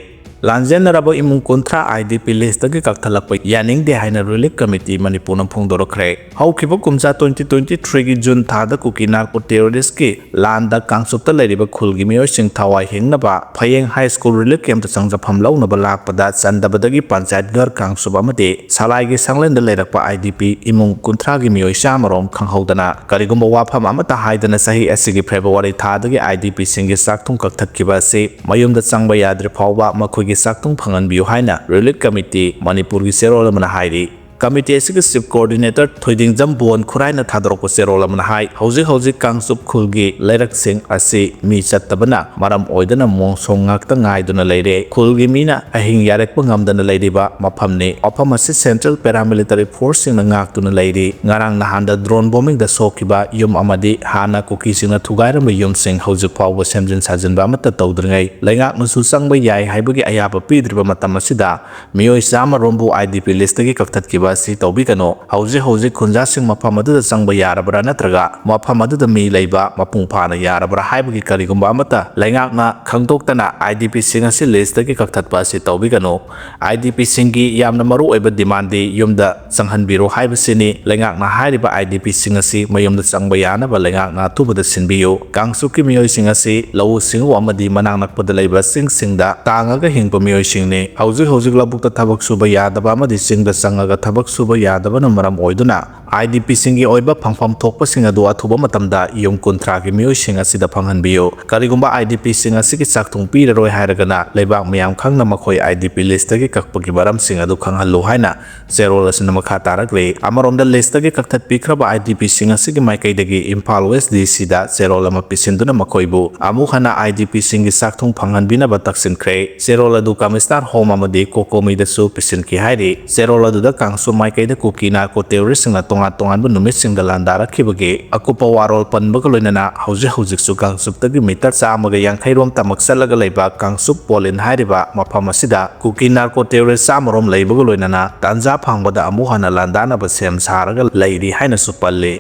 ꯂꯥꯟꯖꯦꯟꯅꯔꯕ ꯏꯃꯨꯡ ꯀꯨꯟꯊ꯭ꯔꯥ IDP listꯇꯒꯤ ꯀꯛꯊꯠꯂꯛꯄ ꯌꯥꯅꯤꯡꯗꯦ ꯍꯥꯏꯅ Relief Committee ꯃꯅꯤꯄꯨꯔꯅ ꯐꯣꯡꯗꯣꯔꯛꯈ꯭ꯔꯦ꯫ ꯍꯧꯈꯤꯕ ꯀꯨꯝꯖꯥ twenty twenty-threeꯒꯤ June ꯊꯥꯗ ꯀꯨꯀꯤ narco terroristꯀꯤ ꯂꯥꯟꯗ ꯀꯥꯡꯆꯨꯞꯇ ꯂꯩꯔꯤꯕ ꯈꯨꯜꯒꯤ ꯃꯤꯑꯣꯏꯁꯤꯡ ꯊꯋꯥꯏ ꯍꯤꯡꯅꯕ ꯐꯌꯦꯡ High School Relief Campꯇ ꯆꯪꯖꯐꯝ ꯂꯧꯅꯕ ꯂꯥꯛꯄꯗ ꯆꯟꯗꯕꯗꯒꯤ ꯄꯟꯆꯥꯌꯠ ꯘꯔ ꯀꯥꯡꯆꯨꯞ ꯑꯃꯗꯤ ꯁꯂꯥꯏꯒꯤ ꯁꯪꯂꯦꯟꯗ ꯂꯩꯔꯛꯄ IDP ꯏꯃꯨꯡ ꯀꯨꯟꯊ꯭ꯔꯥꯒꯤ ꯃꯤꯑꯣꯏ ꯆꯥꯝꯃꯔꯣꯝ ꯈꯪꯍꯧꯗꯅ ꯀꯔꯤꯒꯨꯝꯕ ꯋꯥꯐꯝ ꯑꯃꯠꯇ ꯍꯥꯏꯗꯅ ꯆꯍꯤ ꯑꯁꯤꯒꯤ February ꯊꯥꯗꯒꯤ IDPꯁꯤꯡꯒꯤ ꯆꯥꯛꯊꯨꯡ ꯀꯛꯊꯠꯈꯤꯕ ꯑꯁꯤ ꯃꯌꯨꯝꯗ ꯆꯪꯕ ꯌꯥꯗ꯭ꯔꯤ ꯐꯥꯎꯕ ꯃꯈꯣꯏꯒꯤ ꯆꯥꯛꯊꯨꯡ ꯐꯪꯍꯟꯕꯤꯌꯨ ꯍꯥꯏꯅ Relief Committee ꯃꯅꯤꯄꯨꯔꯒꯤ ꯆꯦꯔꯣꯜ ꯑꯃꯅ ꯍꯥꯏꯔꯤ꯫ Committee ꯑꯁꯤꯒꯤ Chief Coordinator ꯊꯣꯏꯗꯤꯡꯖꯝ ꯕꯣꯟ ꯈꯨꯔꯥꯏꯅ ꯊꯥꯗꯣꯔꯛꯄ ꯆꯦꯔꯣꯜ ꯑꯃꯅ ꯍꯥꯏ, ꯍꯧꯖꯤꯛ ꯍꯧꯖꯤꯛ ꯀꯥꯡꯆꯨꯞ ꯈꯨꯜꯒꯤ ꯂꯩꯔꯛꯁꯤꯡ ꯑꯁꯤ ꯃꯤ ꯆꯠꯇꯕꯅ ꯃꯔꯝ ꯑꯣꯏꯗꯨꯅ ꯃꯣꯡꯁꯣꯡ ꯉꯥꯛꯇ ꯉꯥꯏꯗꯨꯅ ꯂꯩꯔꯦ꯫ ꯈꯨꯜꯒꯤ ꯃꯤꯅ ꯑꯍꯤꯡ ꯌꯥꯔꯦꯛꯄ ꯉꯝꯗꯅ ꯂꯩꯔꯤꯕ ꯃꯐꯝꯅꯤ꯫ ꯃꯐꯝ ꯑꯁꯤ Central Paramilitary Forceꯁꯤꯡꯅ ꯉꯥꯛꯇꯨꯅ ꯂꯩꯔꯤ꯫ ꯉꯔꯥꯡ ꯅꯍꯥꯟꯗ drone bombingꯗ ꯁꯣꯛꯈꯤꯕ ꯌꯨꯝ ꯑꯃꯗꯤ ꯍꯥꯟꯅ ꯀꯨꯀꯤꯁꯤꯡꯅ ꯊꯨꯒꯥꯏꯔꯝꯕ ꯌꯨꯝꯁꯤꯡ ꯍꯧꯖꯤꯛ ꯐꯥꯎꯕ ꯁꯦꯝꯖꯤꯟ ꯁꯥꯖꯤꯟꯕ ꯑꯃꯠꯇ ꯇꯧꯗ꯭ꯔꯤꯉꯩ ꯂꯩꯉꯥꯛꯅꯁꯨ ꯆꯪꯕ ꯌꯥꯏ ꯍꯥꯏꯕꯒꯤ ꯑꯌꯥꯕ ꯄꯤꯗ꯭ꯔꯤꯕ ꯃꯇꯝ ꯑꯁꯤꯗ ꯃꯤꯑꯣꯏ ꯆꯥꯝꯃꯔꯣꯝꯕꯨ IDP listꯇꯒꯤ ꯀꯛꯊꯠꯈꯤꯕ ꯑꯁꯤ ꯇꯧꯕꯤꯒꯅꯨ꯫ ꯍꯧꯖꯤꯛ ꯍꯧꯖꯤꯛ ꯈꯨꯟꯖꯥꯁꯤꯡ ꯃꯐꯝ ꯑꯗꯨꯗ ꯆꯪꯕ ꯌꯥꯔꯕ꯭ꯔꯥ ꯅꯠꯇ꯭ꯔꯒ ꯃꯐꯝ ꯑꯗꯨꯗ ꯃꯤ ꯂꯩꯕ ꯃꯄꯨꯡ ꯐꯥꯅ ꯌꯥꯔꯕ꯭ꯔꯥ ꯍꯥꯏꯕꯒꯤ ꯀꯔꯤꯒꯨꯝꯕ ꯑꯃꯠꯇ ꯂꯩꯉꯥꯛꯅ ꯈꯪꯗꯣꯛꯇꯅ IDPꯁꯤꯡ ꯑꯁꯤ listꯇꯒꯤ ꯀꯛꯊꯠꯄ ꯑꯁꯤ ꯇꯧꯕꯤꯒꯅꯨ꯫ IDPꯁꯤꯡꯒꯤ ꯌꯥꯝꯅ ꯃꯔꯨ ꯑꯣꯏꯕ demandꯗꯤ ꯌꯨꯝꯗ ꯆꯪꯍꯟꯕꯤꯔꯣ ꯍꯥꯏꯕꯁꯤꯅꯤ꯫ ꯂꯩꯉꯥꯛꯅ ꯍꯥꯏꯔꯤꯕ IDPꯁꯤꯡ ꯑꯁꯤ ꯃꯌꯨꯝꯗ ꯆꯪꯕ ꯌꯥꯅꯕ ꯂꯩꯉꯥꯛꯅ ꯑꯊꯨꯕꯗ ꯁꯤꯟꯕꯤꯌꯨ꯫ ꯀꯥꯡꯆꯨꯞꯀꯤ ꯃꯤꯑꯣꯏꯁꯤꯡ ꯑꯁꯤ ꯂꯧꯎ ꯁꯤꯡꯎ ꯑꯃꯗꯤ ꯃꯅꯥꯛ ꯅꯛꯄꯗ ꯂꯩꯕ ꯆꯤꯡꯁꯤꯡꯗ ꯇꯥꯡꯉꯒ ꯍꯤꯡꯕ ꯃꯤꯑꯣꯏꯁꯤꯡꯅꯤ꯫ ꯍꯧꯖꯤꯛ ꯍꯧꯖꯤꯛ ꯂꯧꯕꯨꯛꯇ ꯊꯕꯛ ꯁꯨꯕ ꯌꯥꯗꯕ ꯑꯃꯗꯤ ꯆꯤꯡꯗ ꯆꯪꯉꯒ ꯊꯕꯛ ꯁꯨꯕ ꯌꯥꯗꯕꯅ ꯃꯔꯝ ꯑꯣꯏꯗꯨꯅ IDPꯁꯤꯡꯒꯤ ꯑꯣꯏꯕ ꯐꯪꯐꯝ ꯊꯣꯛꯄꯁꯤꯡ ꯑꯗꯨ ꯑꯊꯨꯕ ꯃꯇꯝꯗ ꯌꯨꯝ ꯀꯨꯟꯊ꯭ꯔꯥꯒꯤ ꯃꯤꯑꯣꯏꯁꯤꯡ ꯑꯁꯤꯗ ꯐꯪꯍꯟꯕꯤꯌꯨ꯫ ꯀꯔꯤꯒꯨꯝꯕ IDPꯁꯤꯡ ꯑꯁꯤꯒꯤ ꯆꯥꯛꯊꯨꯡ ꯄꯤꯔꯔꯣꯏ ꯍꯥꯏꯔꯒꯅ ꯂꯩꯕꯥꯛ ꯃꯌꯥꯝ ꯈꯪꯅ ꯃꯈꯣꯏ IDP listꯇꯒꯤ ꯀꯛꯄꯒꯤ ꯃꯔꯝꯁꯤꯡ ꯑꯗꯨ ꯈꯪꯍꯜꯂꯨ ꯍꯥꯏꯅ ꯆꯦꯔꯣꯜ ꯑꯁꯤꯅ ꯃꯈꯥ ꯇꯥꯔꯛꯂꯤ꯫ ꯑꯃꯔꯣꯝꯗ listꯇꯒꯤ ꯀꯛꯊꯠꯄꯤꯈ꯭ꯔꯕ IDPꯁꯤꯡ ꯑꯁꯤꯒꯤ ꯃꯥꯏꯀꯩꯗꯒꯤ ꯏꯝꯐꯥꯜ West DCꯗ ꯆꯦꯔꯣꯜ ꯑꯃ ꯄꯤꯁꯤꯟꯗꯨꯅ ꯃꯈꯣꯏꯕꯨ ꯑꯃꯨꯛ ꯍꯟꯅ IDPꯁꯤꯡꯒꯤ ꯆꯥꯛꯊꯨꯡ ꯐꯪꯍꯟꯕꯤꯅꯕ ꯇꯛꯁꯤꯟꯈ꯭ꯔꯦ꯫ ꯆꯦꯔꯣꯜ ꯑꯗꯨ Commissioner Home ꯑꯃꯗꯤ COCOMIꯗꯁꯨ ꯄꯤꯁꯤꯟꯈꯤ ꯍꯥꯏꯔꯤ꯫ ꯆꯦꯔꯣꯜ ꯑꯗꯨꯗ ꯀꯥꯡꯆꯨꯞ ꯃꯥꯏꯀꯩꯗ ꯀꯨꯀꯤ narco terroristꯁꯤꯡꯅ ꯇꯣꯉꯥꯟ ꯇꯣꯉꯥꯟꯕ ꯅꯨꯃꯤꯠꯁꯤꯡꯗ ꯂꯥꯟꯗꯥꯔꯛꯈꯤꯕꯒꯤ ꯑꯀꯨꯞꯄ ꯋꯥꯔꯣꯜ ꯄꯟꯕꯒ ꯂꯣꯏꯅꯅ ꯍꯧꯖꯤꯛ ꯍꯧꯖꯤꯛꯁꯨ ꯀꯥꯡꯆꯨꯞꯇꯒꯤ meter ꯆꯥꯝꯃꯒ ꯌꯥꯡꯈꯩ ꯔꯣꯝ ꯇꯃꯛ ꯆꯠꯂꯒ ꯂꯩꯕ ꯀꯥꯡꯆꯨꯞ ꯄꯣꯂꯤꯟ ꯍꯥꯏꯔꯤꯕ ꯃꯐꯝ ꯑꯁꯤꯗ ꯀꯨꯀꯤ narco terrorist ꯆꯥꯝꯃꯔꯣꯝ ꯂꯩꯕꯒ ꯂꯣꯏꯅꯅ ꯇꯥꯟꯖꯥ ꯐꯪꯕꯗ ꯑꯃꯨꯛ ꯍꯟꯅ ꯂꯥꯟꯗꯥꯅꯕ ꯁꯦꯝ ꯁꯥꯔꯒ ꯂꯩꯔꯤ ꯍꯥꯏꯅꯁꯨ ꯄꯜꯂꯤ꯫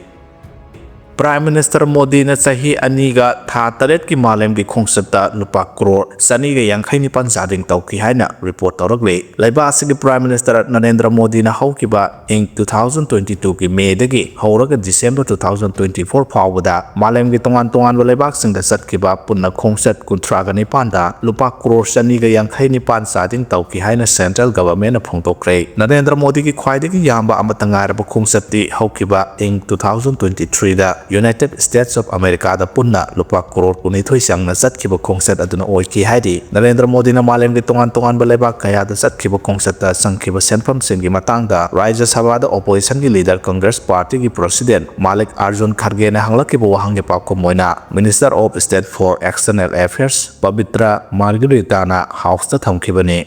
Prime Minister ꯃꯣꯗꯤꯅ ꯆꯍꯤ ꯑꯅꯤꯒ ꯊꯥ ꯇꯔꯦꯠꯀꯤ ꯃꯥꯂꯦꯝꯒꯤ ꯈꯣꯡꯆꯠꯇ ꯂꯨꯄꯥ ꯀ꯭ꯔꯣꯔ ꯆꯅꯤꯒ ꯌꯥꯡꯈꯩ ꯅꯤꯄꯥꯟ ꯆꯥꯗꯤꯡ ꯇꯧꯈꯤ ꯍꯥꯏꯅ ꯔꯤꯄꯣꯔꯠ ꯇꯧꯔꯛꯂꯤ꯫ ꯂꯩꯕꯥꯛ ꯑꯁꯤꯒꯤ Prime Minister ꯅꯔꯦꯟꯗ꯭ꯔ ꯃꯣꯗꯤꯅ ꯍꯧꯈꯤꯕ ꯏꯪ two thousand twenty twoꯒꯤ ꯃꯦꯗꯒꯤ ꯍꯧꯔꯒ December two thousand twenty four ꯐꯥꯎꯕꯗ ꯃꯥꯂꯦꯝꯒꯤ ꯇꯣꯉꯥꯟ ꯇꯣꯉꯥꯟꯕ ꯂꯩꯕꯥꯛꯁꯤꯡꯗ ꯆꯠꯈꯤꯕ ꯄꯨꯟꯅ ꯈꯣꯡꯆꯠ ꯀꯨꯟꯊ꯭ꯔꯥꯒ ꯅꯤꯄꯥꯟꯗ ꯂꯨꯄꯥ ꯀ꯭ꯔꯣꯔ ꯆꯅꯤꯒ ꯌꯥꯡꯈꯩ ꯅꯤꯄꯥꯟ ꯆꯥꯗꯤꯡ ꯇꯧꯈꯤ ꯍꯥꯏꯅ Central Governmentꯅ ꯐꯣꯡꯗꯣꯛꯈ꯭ꯔꯦ꯫ ꯅꯔꯦꯟꯗ꯭ꯔ ꯃꯣꯗꯤꯒꯤ ꯈ꯭ꯋꯥꯏꯗꯒꯤ ꯌꯥꯝꯕ ꯑꯃꯠꯇ ꯉꯥꯏꯔꯕ ꯈꯣꯡꯆꯠꯇꯤ ꯍꯧꯈꯤꯕ ꯏꯪ two thousand twenty threeꯗ United States of Americaꯗ ꯄꯨꯟꯅ ꯂꯨꯄꯥ ꯀ꯭ꯔꯣꯔ ꯀꯨꯟꯅꯤꯊꯣꯏ ꯆꯪꯅ ꯆꯠꯈꯤꯕ ꯈꯣꯡꯆꯠ ꯑꯗꯨꯅ ꯑꯣꯏꯈꯤ ꯍꯥꯏꯔꯤ꯫ ꯅꯔꯦꯟꯗ꯭ꯔ ꯃꯣꯗꯤꯅ ꯃꯥꯂꯦꯝꯒꯤ ꯇꯣꯉꯥꯟ ꯇꯣꯉꯥꯟꯕ ꯂꯩꯕꯥꯛ ꯀꯌꯥꯗ ꯆꯠꯈꯤꯕ ꯈꯣꯡꯆꯠꯇ ꯆꯪꯈꯤꯕ ꯁꯦꯟꯐꯝꯁꯤꯡꯒꯤ ꯃꯇꯥꯡꯗ ꯔꯥꯖ꯭ꯌ ꯁꯚꯥꯗ Oppositionꯒꯤ leader Congress Partyꯒꯤ President ꯃꯥꯂꯤꯛ ꯑꯥꯔꯖꯨꯟ ꯈꯔꯒꯦꯅ ꯍꯪꯂꯛꯈꯤꯕ ꯋꯥꯍꯪꯒꯤ ꯄꯥꯎꯈꯨꯝ ꯑꯣꯏꯅ Minister of State for External Affairs Pavitra ꯃꯥꯔꯒꯔꯤꯇꯥꯅ Houseꯇ ꯊꯝꯈꯤꯕꯅꯤ꯫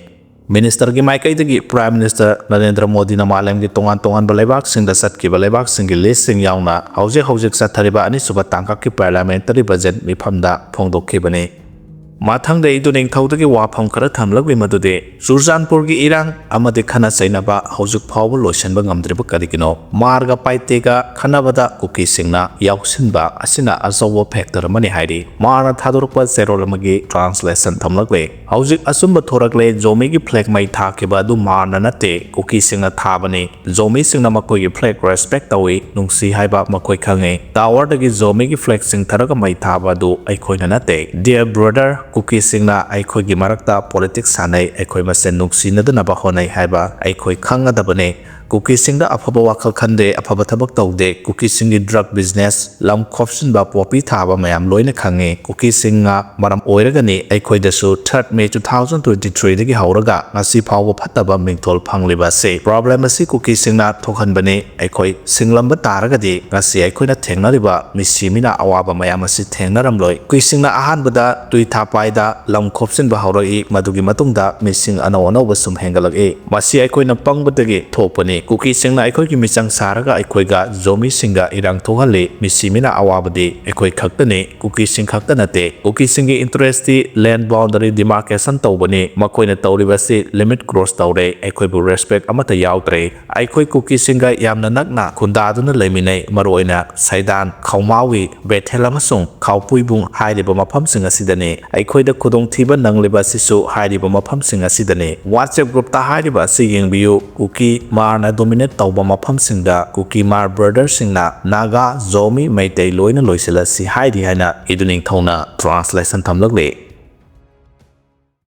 Ministerꯒꯤ ꯃꯥꯏꯀꯩꯗꯒꯤ Prime Minister ꯅꯔꯦꯟꯗ꯭ꯔ ꯃꯣꯗꯤꯅ ꯃꯥꯂꯦꯝꯒꯤ ꯇꯣꯉꯥꯟ ꯇꯣꯉꯥꯟꯕ ꯂꯩꯕꯥꯛꯁꯤꯡꯗ ꯆꯠꯈꯤꯕ ꯂꯩꯕꯥꯛꯁꯤꯡꯒꯤ listꯁꯤꯡ ꯌꯥꯎꯅ ꯍꯧꯖꯤꯛ ꯍꯧꯖꯤꯛ ꯆꯠꯊꯔꯤꯕ ꯑꯅꯤꯁꯨꯕ ꯇꯥꯡꯀꯛꯀꯤ Parliamentary Budget ꯃꯤꯐꯝꯗ ꯐꯣꯡꯗꯣꯛꯈꯤꯕꯅꯤ꯫ ꯃꯊꯪꯗ ꯏꯗꯨ ꯅꯤꯡꯊꯧꯗꯒꯤ ꯋꯥꯐꯝ ꯈꯔ ꯊꯝꯂꯛꯂꯤ, ꯃꯗꯨꯗꯤ ꯆꯨꯔꯆꯥꯟꯄꯨꯔꯒꯤ ꯏꯔꯥꯡ ꯑꯃꯗꯤ ꯈꯠꯅ ꯆꯩꯅꯕ ꯍꯧꯖꯤꯛ ꯐꯥꯎꯕ ꯂꯣꯏꯁꯤꯟꯕ ꯉꯝꯗ꯭ꯔꯤꯕ ꯀꯔꯤꯒꯤꯅꯣ? ꯃꯥꯔꯒ ꯄꯥꯏꯇꯦꯒ ꯈꯠꯅꯕꯗ ꯀꯨꯀꯤꯁꯤꯡꯅ ꯌꯥꯎꯁꯤꯟꯕ ꯑꯁꯤꯅ ꯑꯆꯧꯕ factor ꯑꯃꯅꯤ ꯍꯥꯏꯔꯤ꯫ ꯃꯥꯔꯅ ꯊꯥꯗꯣꯔꯛꯄ ꯆꯦꯔꯣꯜ ꯑꯃꯒꯤ translation ꯊꯝꯂꯛꯂꯦ꯫ ꯍꯧꯖꯤꯛ ꯑꯆꯨꯝꯕ ꯊꯣꯔꯛꯂꯦ, ꯖꯣꯃꯤꯒꯤ flag ꯃꯩ ꯊꯥꯈꯤꯕ ꯑꯗꯨ ꯃꯥꯔꯅ ꯅꯠꯇꯦ, ꯀꯨꯀꯤꯁꯤꯡꯅ ꯊꯥꯕꯅꯤ꯫ ꯖꯣꯃꯤꯁꯤꯡꯅ ꯃꯈꯣꯏꯒꯤ flag respect ꯇꯧꯏ, ꯅꯨꯡꯁꯤ ꯍꯥꯏꯕ ꯃꯈꯣꯏ ꯈꯪꯉꯤ꯫ Towerꯗꯒꯤ ꯖꯣꯃꯤꯒꯤ flag ꯆꯤꯡꯊꯔꯒ ꯃꯩ ꯊꯥꯕ ꯑꯗꯨ ꯑꯩꯈꯣꯏꯅ ꯅꯠꯇꯦ꯫ Dear brother, ꯀꯨꯀꯤꯁꯤꯡꯅ ꯑꯩꯈꯣꯏꯒꯤ ꯃꯔꯛꯇ politics ꯁꯥꯟꯅꯩ, ꯑꯩꯈꯣꯏ ꯃꯁꯦꯟ ꯅꯨꯡꯁꯤꯅꯗꯅꯕ ꯍꯣꯠꯅꯩ ꯍꯥꯏꯕ ꯑꯩꯈꯣꯏ ꯈꯪꯒꯗꯕꯅꯤ꯫ ꯀꯨꯀꯤꯁꯤꯡꯗ ꯑꯐꯕ ꯋꯥꯈꯜ ꯈꯟꯗꯦ, ꯑꯐꯕ ꯊꯕꯛ ꯇꯧꯗꯦ꯫ ꯀꯨꯀꯤꯁꯤꯡꯒꯤ drug business, ꯂꯝ ꯈꯣꯞꯆꯤꯟꯕ, poppy ꯊꯥꯕ ꯃꯌꯥꯝ ꯂꯣꯏꯅ ꯈꯪꯉꯤ꯫ ꯀꯨꯀꯤꯁꯤꯡꯅ ꯃꯔꯝ ꯑꯣꯏꯔꯒꯅꯤ ꯑꯩꯈꯣꯏꯗꯁꯨ third May two thousand twenty threeꯗꯒꯤ ꯍꯧꯔꯒ ꯉꯁꯤ ꯐꯥꯎꯕ ꯐꯠꯇꯕ ꯃꯤꯡꯊꯣꯜ ꯐꯪꯂꯤꯕ ꯑꯁꯤ꯫ Problem ꯑꯁꯤ ꯀꯨꯀꯤꯁꯤꯡꯅ ꯊꯣꯛꯍꯟꯕꯅꯤ꯫ ꯑꯩꯈꯣꯏ ꯁꯤꯡꯂꯝꯕ ꯇꯥꯔꯒꯗꯤ ꯉꯁꯤ ꯑꯩꯈꯣꯏꯅ ꯊꯦꯡꯅꯔꯤꯕ ꯃꯤꯁꯤ ꯃꯤꯅ ꯑꯋꯥꯕ ꯃꯌꯥꯝ ꯑꯁꯤ ꯊꯦꯡꯅꯔꯝꯂꯣꯏ꯫ ꯀꯨꯀꯤꯁꯤꯡꯅ ꯑꯍꯥꯟꯕꯗ ꯇꯨꯏꯊꯥꯄꯥꯏꯗ ꯂꯝ ꯈꯣꯞꯆꯤꯟꯕ ꯍꯧꯔꯛꯏ, ꯃꯗꯨꯒꯤ ꯃꯇꯨꯡꯗ ꯃꯤꯁꯤꯡ ꯑꯅꯧ ꯑꯅꯧꯕ ꯁꯨꯝ ꯍꯦꯟꯒꯠꯂꯛꯏ꯫ ꯃꯁꯤ ꯑꯩꯈꯣꯏꯅ ꯄꯪꯕꯗꯒꯤ ꯊꯣꯛꯄꯅꯤ꯫ ꯀꯨꯀꯤꯁꯤꯡꯅ ꯑꯩꯈꯣꯏꯒꯤ ꯃꯤꯆꯪ ꯁꯥꯔꯒ ꯑꯩꯈꯣꯏꯒ ꯖꯣꯃꯤꯁꯤꯡꯒ ꯏꯔꯥꯡ ꯊꯣꯛꯍꯜꯂꯤ꯫ ꯃꯤꯁꯤ ꯃꯤꯅ ꯑꯋꯥꯕꯗꯤ ꯑꯩꯈꯣꯏ ꯈꯛꯇꯅꯤ, ꯀꯨꯀꯤꯁꯤꯡ ꯈꯛꯇ ꯅꯠꯇꯦ꯫ ꯀꯨꯀꯤꯁꯤꯡꯒꯤ interest T land boundary demarcation ꯇꯧꯕꯅꯤ꯫ ꯃꯈꯣꯏꯅ ꯇꯧꯔꯤꯕꯁꯤ limit cross ꯇꯧꯔꯦ꯫ ꯑꯩꯈꯣꯏꯕꯨ respect ꯑꯃꯠꯇ ꯌꯥꯎꯗ꯭ꯔꯦ꯫ ꯑꯩꯈꯣꯏ ꯀꯨꯀꯤꯁꯤꯡꯒ ꯌꯥꯝꯅ ꯅꯛꯅ ꯈꯨꯟꯗꯥꯗꯨꯅ ꯂꯩꯃꯤꯟꯅꯩ꯫ ꯃꯔꯨꯑꯣꯏꯅ ꯁꯩꯗꯥꯟ, ꯈꯧꯃꯥꯎꯋꯤ, ꯕꯦꯊꯦꯜ ꯑꯃꯁꯨꯡ ꯈꯥꯎꯄꯨꯏꯕꯨꯡ ꯍꯥꯏꯔꯤꯕ ꯃꯐꯝꯁꯤꯡ ꯑꯁꯤꯗꯅꯤ꯫ ꯑꯩꯈꯣꯏꯗ ꯈꯨꯗꯣꯡꯊꯤꯕ ꯅꯪꯂꯤꯕ ꯑꯁꯤꯁꯨ ꯍꯥꯏꯔꯤꯕ ꯃꯐꯝꯁꯤꯡ ꯑꯁꯤꯗꯅꯤ꯫ WhatsApp group ꯇ ꯍꯥꯏꯔꯤꯕ ꯑꯁꯤ ꯌꯦꯡꯕꯤꯌꯨ꯫ ꯀꯨꯀꯤ ꯃꯥꯔꯅ dominate ꯇꯧꯕ ꯃꯐꯝꯁꯤꯡꯗ ꯀꯨꯀꯤ ꯃꯥꯔ brother ꯁꯤꯡꯅ ꯅꯥꯒꯥ, ꯖꯣꯃꯤ, ꯃꯩꯇꯩ ꯂꯣꯏꯅ ꯂꯣꯏꯁꯤꯜꯂꯁꯤ ꯍꯥꯏꯔꯤ ꯍꯥꯏꯅ ꯏꯗꯨ ꯅꯤꯡꯊꯧꯅ translation ꯊꯝꯂꯛꯂꯤ꯫